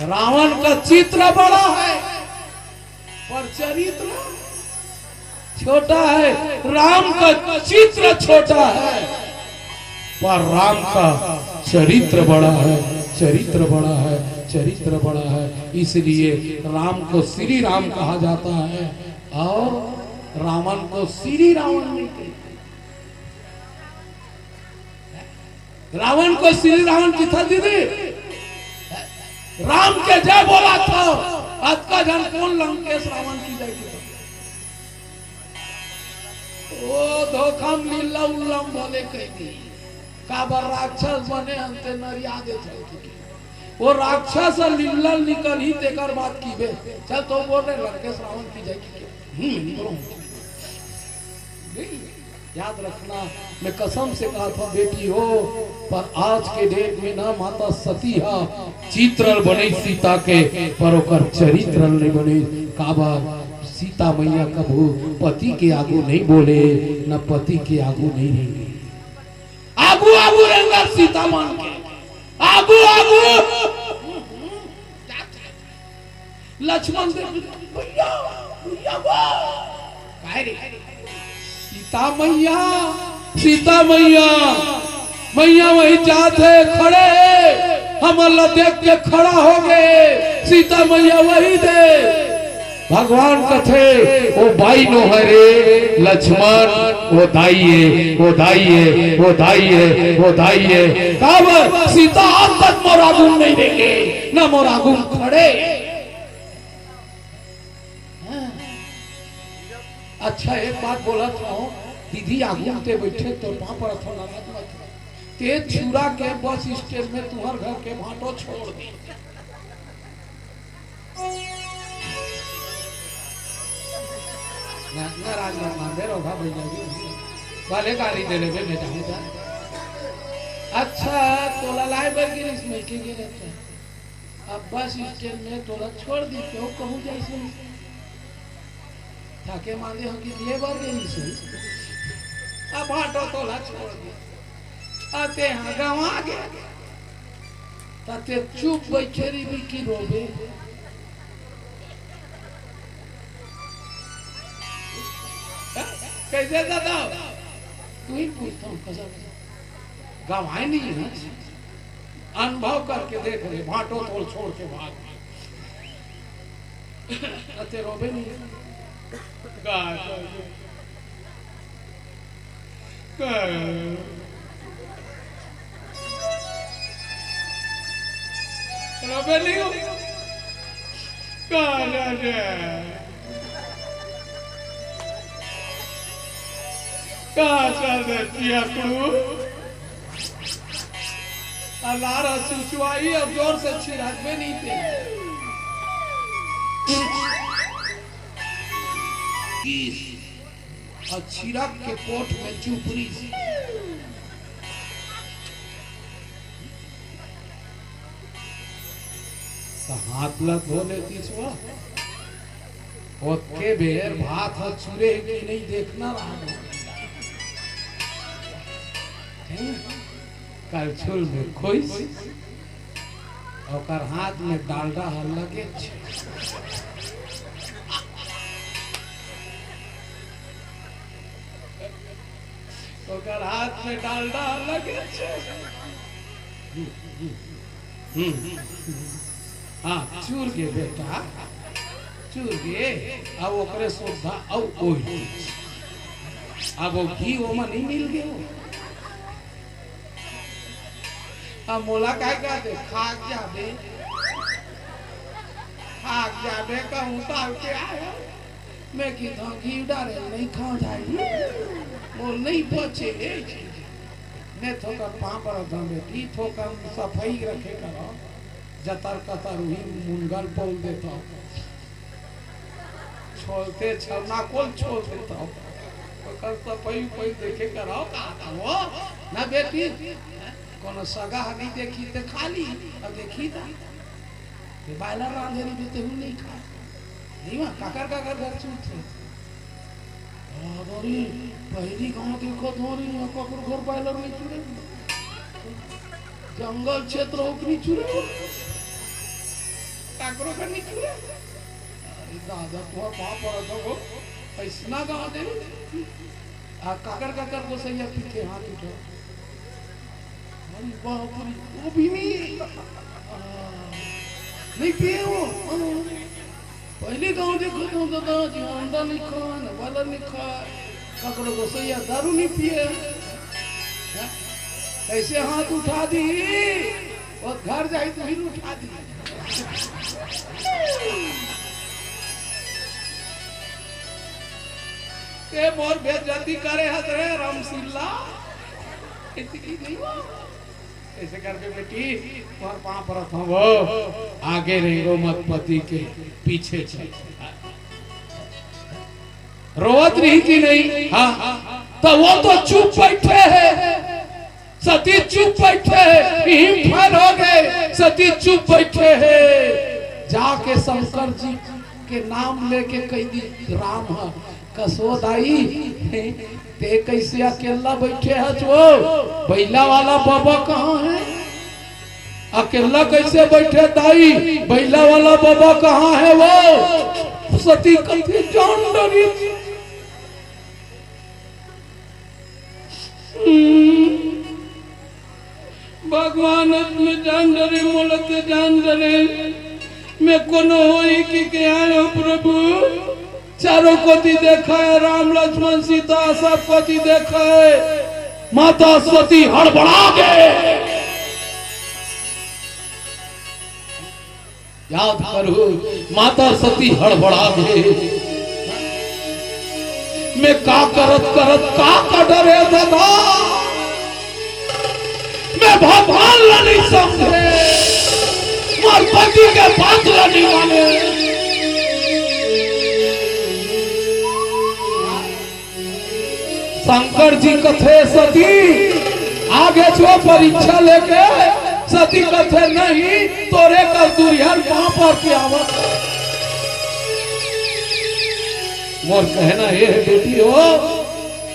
रावण का चित्र बड़ा है, पर चरित्र छोटा है, राम का चित्र छोटा है, पर राम का चरित्र बड़ा है, चरित्र बड़ा है, चरित्र बड़ा है। इसलिए राम को श्री राम कहा जाता है और रावण को श्री रावण नहीं कहते। रावण को श्री रावण किथा दीदी? राम के जय बोला था। अतका झन कोन लंकेश रावण की जय किथे? ओ धोखम लीला उल्लम भले कही दी। काबर राक्षस बने हन ते नरिया देथे। ओ राक्षस ह लीला निकलही तेकर बात कीबे। चल तो बोल रहे लंकेश रावण की जय की। हम्म, बोलो। नहीं। याद रखना, मैं कसम से कहा था बेटी हो, पर आज के डेट में ना माता सती हा चित्र बने सीता के, पर ओकर चरित्र नहीं बने। काबर सीता मैया कभू पति के आगू नहीं बोले, न पति के आगू नहीं रेंगे। आगू आगू रेंगा सीता मान के, आगू आगू। लक्ष्मण से, "भैया, भैया वो।" काय रे? "सीता मैया, सीता मैया, मैया वही जात हे, खड़े हे, हमन ला देख के खड़ा हो गे, सीता मैया वही दे।" भगवान कथे, "ओ बाई नो हरे लक्ष्मण, ओ दाई हे, ओ दाई हे, ओ दाई हे, ओ दाई हे।" काबर सीता आज तक मोर आगू नहीं रेंगे, ना मोर आगू खड़े। हाँ। अच्छा, एक बात बोलत हूँ, दीदी आगू ते बैठे तो पाँव परत हूँ, नाराज मत हो। ते छुरा के बस स्टैंड में तुम्हार घर के भाटो छोड़ दी। ना-, नाराज मत मान, बेरो भा भैया जी। भले गाली दे लेबे, मैं जाऊँ जा। अच्छा, तोला लाए बर गिरिस, मैं के गिरे था। अब बस स्टैंड में तोला छोड़ दी, क्यों कहूँ जैसे थाके मांदे हो कि ले बर गिरिस। अब भाटो तोला छोड़ दी। अते हाँ गवा गे। तते चुप बैठे रही भी की रोबे। कैसे दादा? तू ही पूछता हूँ, कसम से। गवाए नहीं है। अनुभव करके देख ले, भाटो तोल छोड़ के भाग। अते रोबे नहीं। गा-, गा-, रोबे नहीं हो। का रे? का चल रे पियकड़ू? अलार चुचवाई और जोर से छिड़कबे नहीं ते। और छिड़क के कोठ में चुपरी से। तो हाथ ला धो लेती सुआ। ओतके बेर भात ह चुरे हे कि नहीं देखना रहा। कलछुल में खोइस, ओकर हाथ में डालडा ह लगे छे। ओकर हाथ में डालडा ह लगे छे। हम्म। हाँ, चूर गे बेटा, चूर गे। अब ओकरे सुविधा अउ ओही। अब वो घी ओमा नहीं मिल गे हो। अब मोला काय कहते, "खाक जाबे, खाक जाबे," कहूँ तब के आए। मैं किथों घी डारे नहीं खा जाई, मोर नहीं पचे। मैं थोकर पाँव परत हँव बेटी, थोकन सफाई रखे करो, जतर कतर उही मुनगन पोल देथव, छोलते छवना कोल छोल देथव, ओकर सफाई उफाई देखे करो, का वो ना बेटी, कोनो सगा ह नहीं देखी ते खा ली, अब देखी ता। ये बायलर रांधे रहिबे तेहू नहीं खाए। नहीं वा, काकर काकर घर चूरथे। बाबा रे, पहिली गाँव देखत हों रे, यहाँ काकरो घर बायलर नहीं चूरे। जंगल क्षेत्र हो कि नहीं चूरे? काकरो घर नहीं चूरे। अरे दादा, तुँहर पाँव परत हँव, अइसना गाँव दे। आ काकर काकर गोसइया पीथे, हाथ उठा। अरे बाप रे, वो भी नहीं, नहीं पिए वो। हाँ। पहिली गाँव देखत हों दादा जी, अंडा नहीं खाय, ना बायलर नहीं खाय, काकरो गोसइया दारू नहीं पिए। हाँ? कइसे हाथ उठा दिही? वो घर जाही त फिर उठा दिही। ते मोर बेइज्जती करे हस रे रामसिल्ला। इतनी नहीं हुआ। अइसे करके बेटी, तोर पाँव परत हँव वो, आगे रेंगो मत पति के, पीछे चल। रोवत रही कि नहीं? हाँ। त वो तो चुप बइठे हे, सती चुप बइठे हे, इहीं फेर हो गे, सती चुप बइठे हे। जाके शंकर जी के नाम लेके कहि दिस, "राम ह, कसो दाई, ते कइसे अकेल्ला बइठे हच वो? बइला वाला बबा कहाँ हे? अकेल्ला कइसे बइठे दाई? बइला वाला बबा कहाँ हे वो?" सती कथे, "जान डरिस।" हम्म। भगवान, अतना जान डरे, मोला ते जान डरे। मैं कोनो होही कहिके आय हँव प्रभु। चारों कोती देखे, राम लक्ष्मण सीता सब कोती देखे। माता सती हड़बड़ा गे। याद करहू, माता सती हड़बड़ा गे। मैं का करत करत का कर डरेंव दादा। मैं भगवान ला नहीं समझेंव, मोर पति के बात ला नहीं मानेंव। शंकर जी कथे, "सती, आगे जो परीक्षा लेके।" सती कथे, "नहीं, तोरे कस दुरिहा पाँव पर के आवत।" मोर कहना ये हे बेटी हो,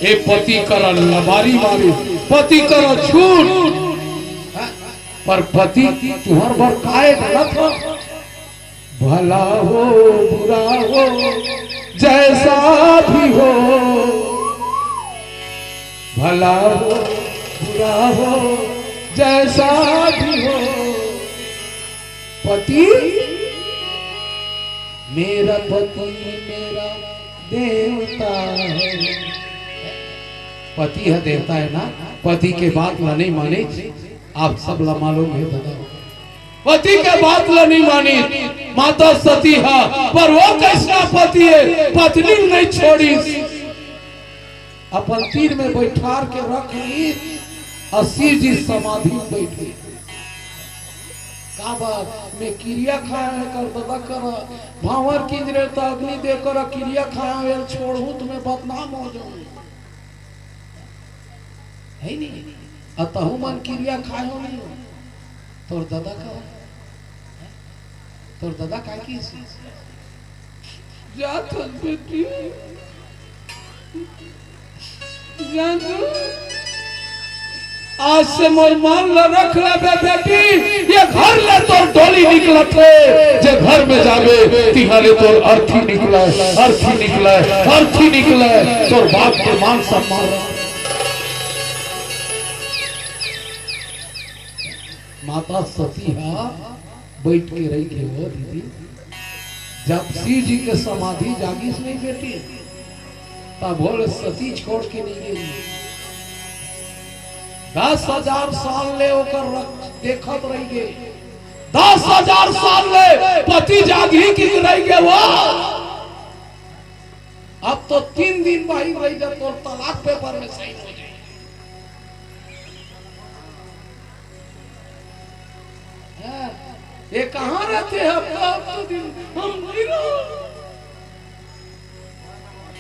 ए पति करा लबारी मारे, पति करा झूठ, पर पति तुँहर बर काय गलत हो? भला हो, बुरा हो, जैसा भी हो, भला हो, बुरा हो, जैसा भी हो, पति, मेरा पति मेरा देवता है। पति ह देवता हे ना, पति के बात ला नहीं माने, आप सब ला मालूम हे दादा। पति के बात ला नहीं माने माता सती ह, पर वो कइसना पति हे, पत्नी नहीं छोड़िस, अपन तीर में बइठार के रख लीस, अउ शिव जी समाधि में बइठे। काबर, मैं किरिया खाय हँव कर ददा करा, भाँवर किंजरे त अग्नि देव करा किरिया खाय हँव, एला छोड़हूँ त मैं बदनाम हो जाहूँ। हे नहीं? अउ तहूँ मन किरिया खाय हो नहीं हो? तोर ददा का, तोर ददा का की सी? जात हन बेटी, जान, आज से मोर मान ल रख लेबे बेटी, ये घर ले तोर डोली निकलत हे, जे घर में जाबे तिहां ले तोर अर्थी निकले, अर्थी निकले, अर्थी निकले, तोर बाप के मान सम्मान। माता सती हा बैठ के रहिगे हो दीदी। जब शिव जी के समाधि जागिस नहीं बेटी, तब भोले सती छोड़ के नहीं गई। दस हजार साल ले ओकर रख-, देखत रहिगे। दस हजार साल ले पति जागही कि रहिगे वो। अब तो तीन दिन बाहिर रहिगे तो तलाक पेपर में सही हो जाए। हाँ, ये कहाँ रहते हैं? हफ्ता हफ्ता दिन हम नहीं रहो।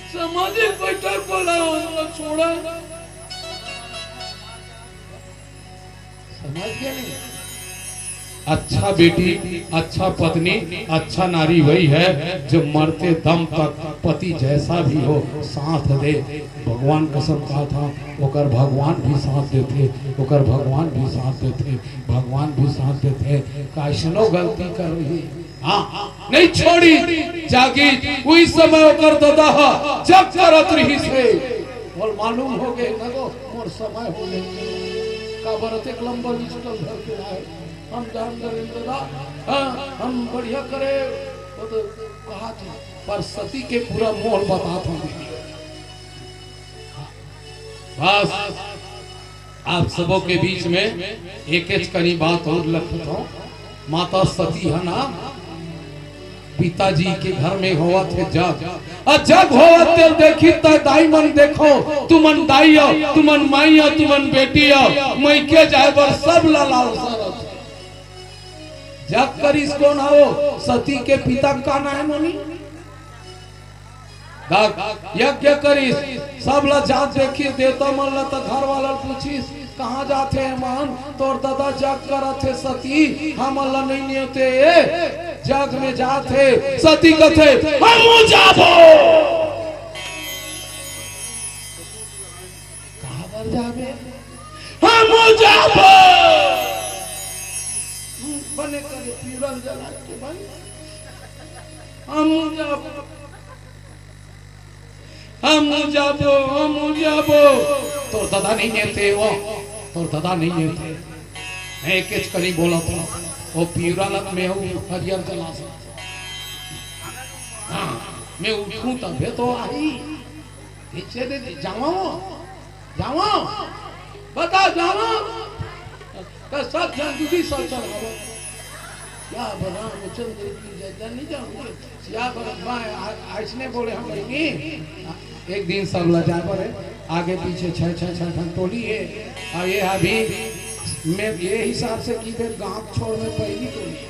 सामाजिक बैठक बोला, उनको छोड़ा। समझ गए नहीं? अच्छा बेटी, अच्छा पत्नी, अच्छा नारी वही है जो मरते दम तक पति जैसा भी हो साथ दे। भगवान कसम कहा था, ओकर भगवान भी साथ देथे, ओकर भगवान भी साथ देथे, भगवान भी साथ देथे। कैसनो गलती कर रही, हाँ, नहीं छोड़ी, जागी। उही समय ओकर ददा ह जग करत रहिस हे। मोर मालूम हो गए न गो, मोर समय हो गए। काबर अतेक लंबा list ल धर के आए? हम जान डरेन ददा, हाँ, हम बढ़िया करे, वो तो कहा था, पर सती के पूरा मोल बतात हंव। बस, आप सबों के बीच में एकेच कनी बात अउ रखत हंव। माता सती ह ना, पिताजी के घर में होवत हे जग, अउ जग होवत तेला देखिस त दाई मन देखो, तुमन दाई अव, तुमन माई अव, तुमन बेटी अव, मइके जाए बर सब ला लालसा रहिथे। जग करिस कोन हवय? सती के पिता का नाम हे मोनी? गा-, यज्ञ करिस, सब ला जात देखिस, देवता मन ला त घर वाला ल पूछिस, "कहाँ जात हे मन?" "तोर ददा जग करत हे सती, हमन ला नइ नेवते, जग में जात हे।" सती कथे, "हमू जाबो।" "कहाँ बर जाबे?" "हमू जाबो।" बने करे पीरल जला के भाई, "हमू जाबो।" "हमू जाबो, हमू जाबो।" तोर ददा नइ नेवते वो, तोर ददा नइ नेवते। मैं एकेच कनी बोलत हंव, वो पीरा ल त मैं हरियर जलासंव। हाँ, मैं उठहूं तभे तो आही। पीछे दे दे, जावंव, जावंव, बता जावंव। त सब झन दीदी सब चल आवो। या रामचंद्र की जय, जय नहीं जाऊंगे। या बरत बा, आ-, अइसने बोले हम बहिनी। एक दिन सब ला जाए बर हे, आगे पीछे छह, छह, छह ठन टोली हे। अउ ये अभी मैं ये हिसाब से कि दे गांव छोड़ में पहली टोली हे।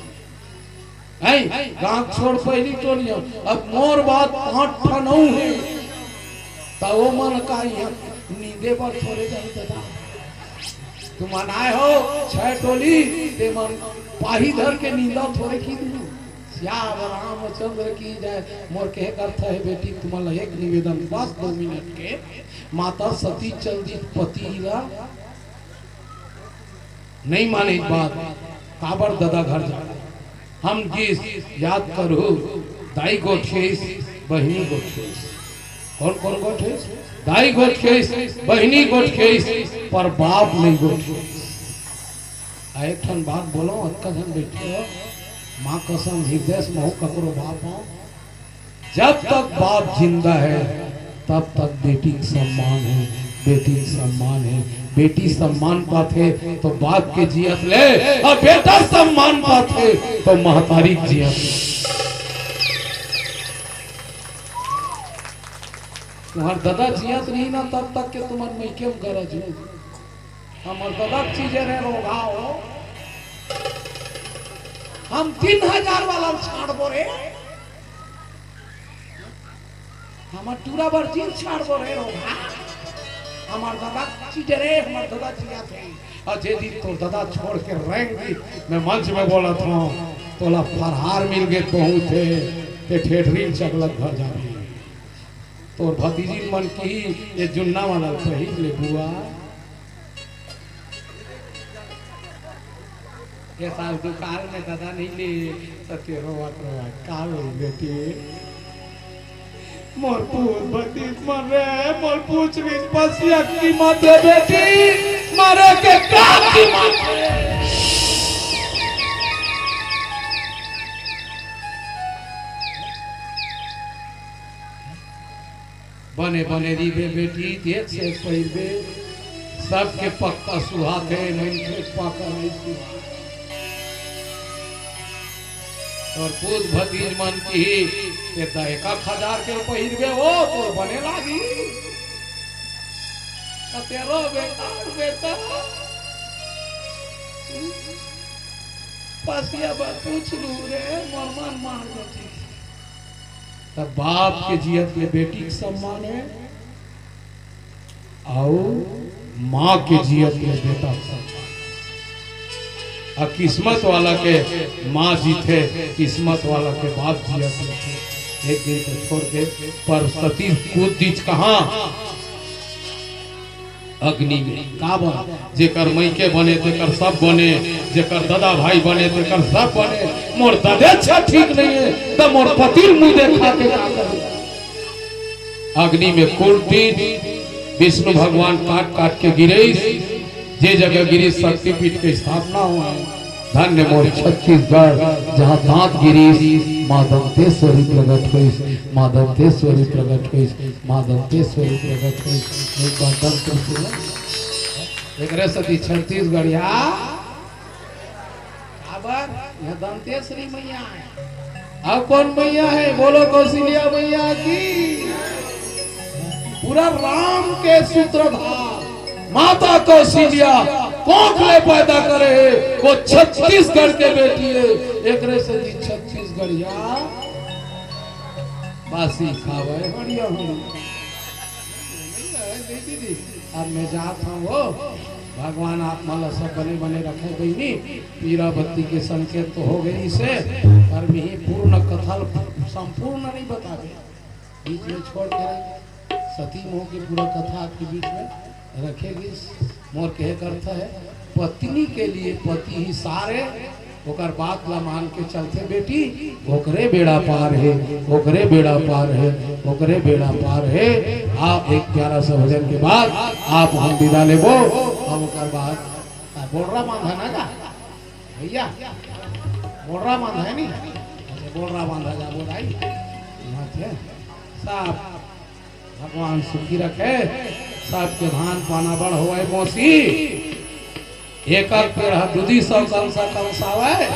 हैं? गांव छोड़ पहली टोली हे। अब मोर बाद पांच ठन अउ हे। त वो मन का इहां नींदे बर थोरे जाही ददा। तुमन आए हो, छह टोली, ते मन पाही धर के नींदा थोरे कि दू। सियावर रामचंद्र की जय। मोर कहे के अर्थ हे बेटी, तुमन ला एक निवेदन, बस दो मिनट के, माता सती चल दिस पति ला, नइ माने बात, काबर ददा घर जा। हम गीस याद करहू, दाई गोठियइस, बहिनी गोठियइस। कोन कोन गोठियइस? दाई गोठियइस, बहिनी गोठियइस, पर बाप नइ गोठियइस। आ एक ठन बात बोलंव, अतका झन बइठे हो, माँ कसम, हृदय से महूं ककरो बाप हंव, जब तक बाप जिंदा हे, तब तक बेटी के सम्मान हे, बेटी के सम्मान हे। बेटी सम्मान पाथे, तो बाप के जियत ले, अउ बेटा सम्मान पाथे, तो महतारी के जियत ले। तुम्हर ददा जियत रही ना, तब तक के तुम्हर मइके म गरज हो। हमर ददा के चीजे रहे रोगहा हो। हम तीन हजार वाला ल छांड़बो रे। हमर टूरा बर जींस छांड़बो रे रोगहा। हमर ददा के चीजे रे, हमर ददा जियत हे। अउ जे दिन तोर ददा छोड़ के रेंग दिस, मैं मंच में बोलत हंव, तोला फरहार मिल गे त बहुत हे। ते ठेठरी चकलत घर जाबे। तोर भतीजिन मन किही, ये जुन्ना वाला पहिर ले बुआ। ये साल दुकाल में दादा नहीं ले, त ते रोवत रोवत का होई बेटी? मोर पूत भतीज मन रे, मोर पूछ रीछ पसिया कीमत हे बेटी, मरे के का कीमत हे? बने बने रहिबे बेटी, देख से पहिरबे, सबके पक्का सुहात हे, मनखे पक्का नहीं सुहात। तोर पूत भतीज मन किही, "ए त एक एक हजार के पहिरबे हो, तोर बने लागी। अतेरो बेकार बेटा।" पसिया बर पूछ लू रे, मोर मन मार देती। त बाप के जियत ले बेटी के सम्मान हे, अउ माँ के जियत ले बेटा के सम्मान। अउ किस्मत वाला के माँ जीथे, किस्मत वाला के बाप जियत लेथे। एक दिन तो छोड़ के, पर सती कूद दीच कहाँ। अग्नि में। काबर? जेकर मइके बने, तेकर सब बने, जेकर ददा भाई बने, तेकर सब बने। मोर ददे अच्छा ठीक नहीं हे, त मोर पति ल मुँह देखा के का करहूँ? अग्नि में कूद दीस, विष्णु भगवान काट काट के गिरेस, जे जगह गिरेस शक्तिपीठ के स्थापना होय। धन्य मोर छत्तीसगढ़, जहाँ दांत गिरीस, माँ दंतेश्वरी प्रगट होइस, माँ दंतेश्वरी प्रगट होइस, माँ दंतेश्वरी प्रगट होइस। एक बार दंतेश्वरी। एकरे सेती छत्तीसगढ़िया काबर? यहाँ दंतेश्वरी मैया हे। अउ कोन मैया हे? बोलो कौशल्या मैया की। पूरा राम के सूत्रधार माता कौशल्या कोख ले पैदा करे हे, वो छत्तीसगढ़ के बेटी हे। एकरे सेती छत्तीसगढ़िया बासी खावे हड़िया हड़िया। दीदी, अब मैं जात हँव वो। भगवान आप मन ला सब बने बने रखे बहिनी। पीरा बत्ती के संकेत तो हो गइसे, पर मिही पूर्ण कथा ल संपूर्ण नहीं बताबे, बीच में छोड़ के रहे। सती मोह के पूरा कथा आपके बीच में रखे गिस। मोर कहे का अर्थ हे, पत्नी के लिए पति ही सार हे, ओकर बात ला मान के चलथे बेटी, ओकरे बेड़ा पार हे, ओकरे बेड़ा पार हे, ओकरे बेड़ा पार हे। आप एक प्यारा सा भजन के बाद आप हम विदा लेबो। अब ओकर बाद का बोड़रा बांधा ना का भैया, बोड़रा बांधा हे नी? अच्छा, बोड़रा बांधा जाबो दाई। यहाँ थे साहब, भगवान सुखी रखे, सबके धान पाना बड़ होवय मौसी। एक एक पेड़ ह दू दू सौ कम से कम सावय,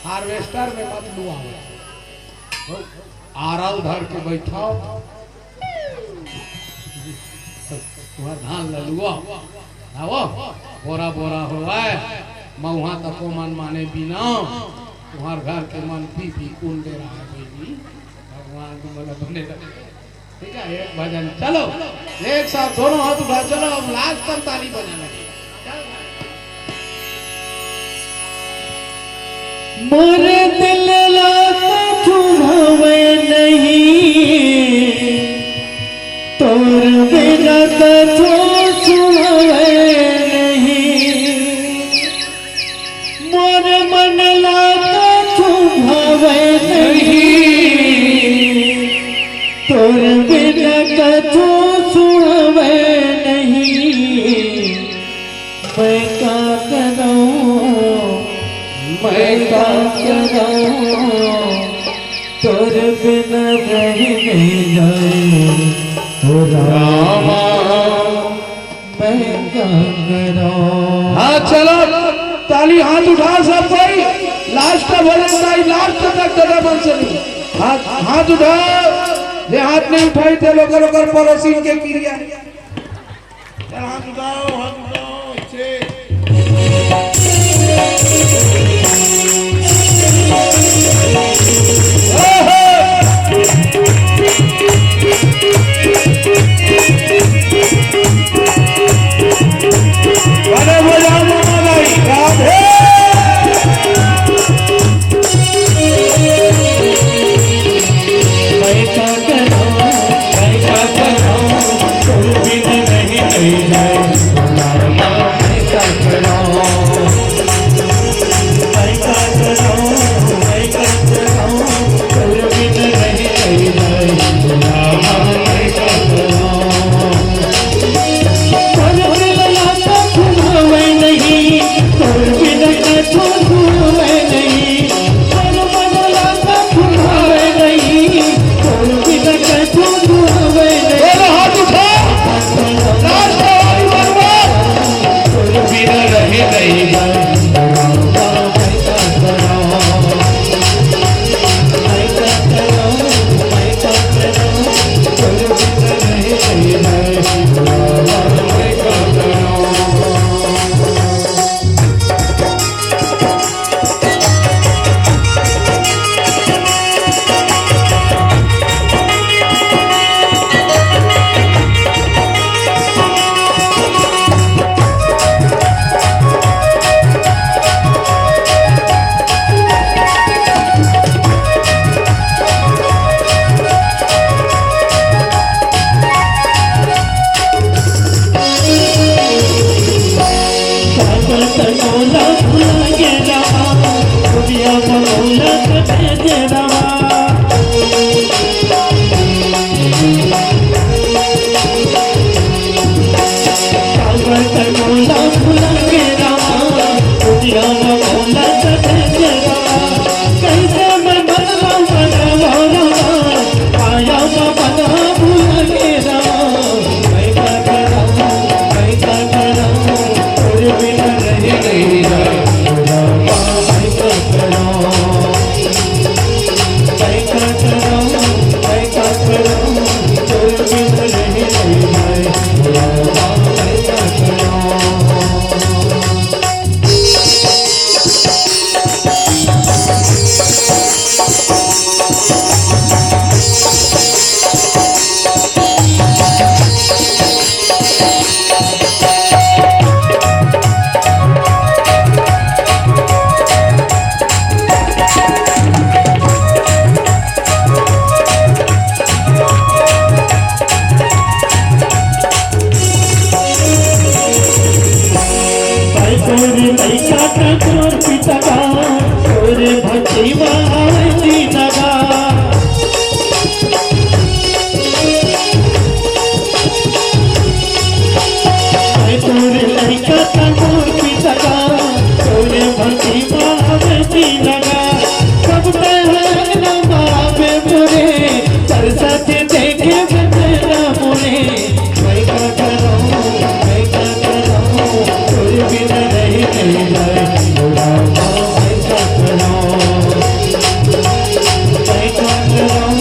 हार्वेस्टर में मत लुआवय, आरल धर के बैठाओ, तुहर धान ल लुआओ, आवो, बोरा बोरा होवय, मउहा तको मन माने बिना, तुहर घर के मन पी पी कुंडे रहा बेटी, भगवान तुमन ल बने रखे। ठीक है, एक भजन, चलो, एक साथ दोनों हाथ उठा, चलो, अब लास्ट तक ताली बजाना। मोर दिल ला कछु भावे नहीं, तोर बिना कछु सुहावे नहीं। मोर मन ला कछु भावे नहीं, तोर बिना कछु सुहावे नहीं। मैं का करौं, मैं का करौं, तोर बिना रहि नहीं जाए, ओ रामा। मैं का करौं। हाँ, चलो, ताली हाथ उठा सब कोई। लास्ट भजन भाई, लास्ट तक दादा बन सके। हाथ, हाथ उठाओ। जे हाथ नहीं उठाई थे, लोग, लोग पड़ोसी के किरिया। चल, हाथ उठाओ, हाथ उठाओ, अच्छे। अरे बजाओ मामा भाई, राधे। भक्ति में आवे दीनगा। मैं तोरे लइका त मोर पितगा, तोरे भक्ति में आवे दीनगा। सब तैयार बाबे मोरे, चल साथ देखे बचरा मोरे। मैं का करूं, मैं का करूं, तोरे बिना रहे नहीं जाए। बुढ़ापा मैं का करूं, मैं का करूं,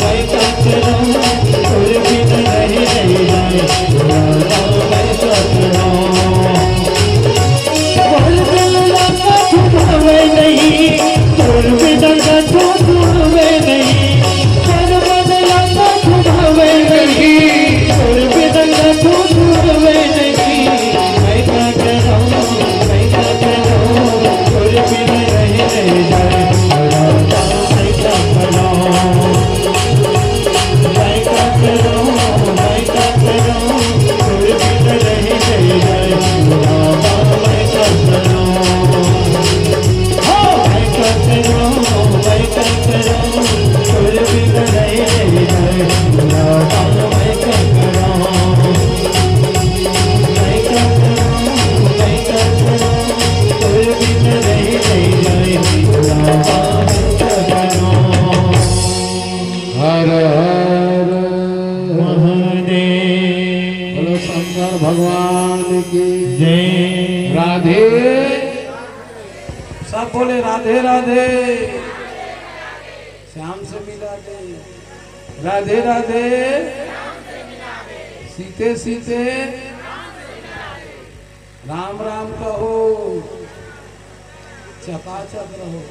मैं का करूं, तोरे बिना रहे नहीं जाए। बुढ़ापा मैं का करूं। बोल दिल लगा तू भावे नहीं, बोल बिना का तू भावे नहीं। बोल बदला तो तू भावे नहीं, बोल बिना का तू भावे नहीं। मैं का करूं, मैं का करूं, बोल बिना रहे नहीं जाए। मैं का करूं, मैं का करूं, मैं का करूं, बोल बिना रहे नहीं जाए। मैं का करूं। हर हर महादेव। बोलो शंकर भगवान की जय। राधे। सब बोले राधे राधे। श्याम से मिला दे। राधे राधे। सीते सीते राम राम कहो, चकाचक रहो।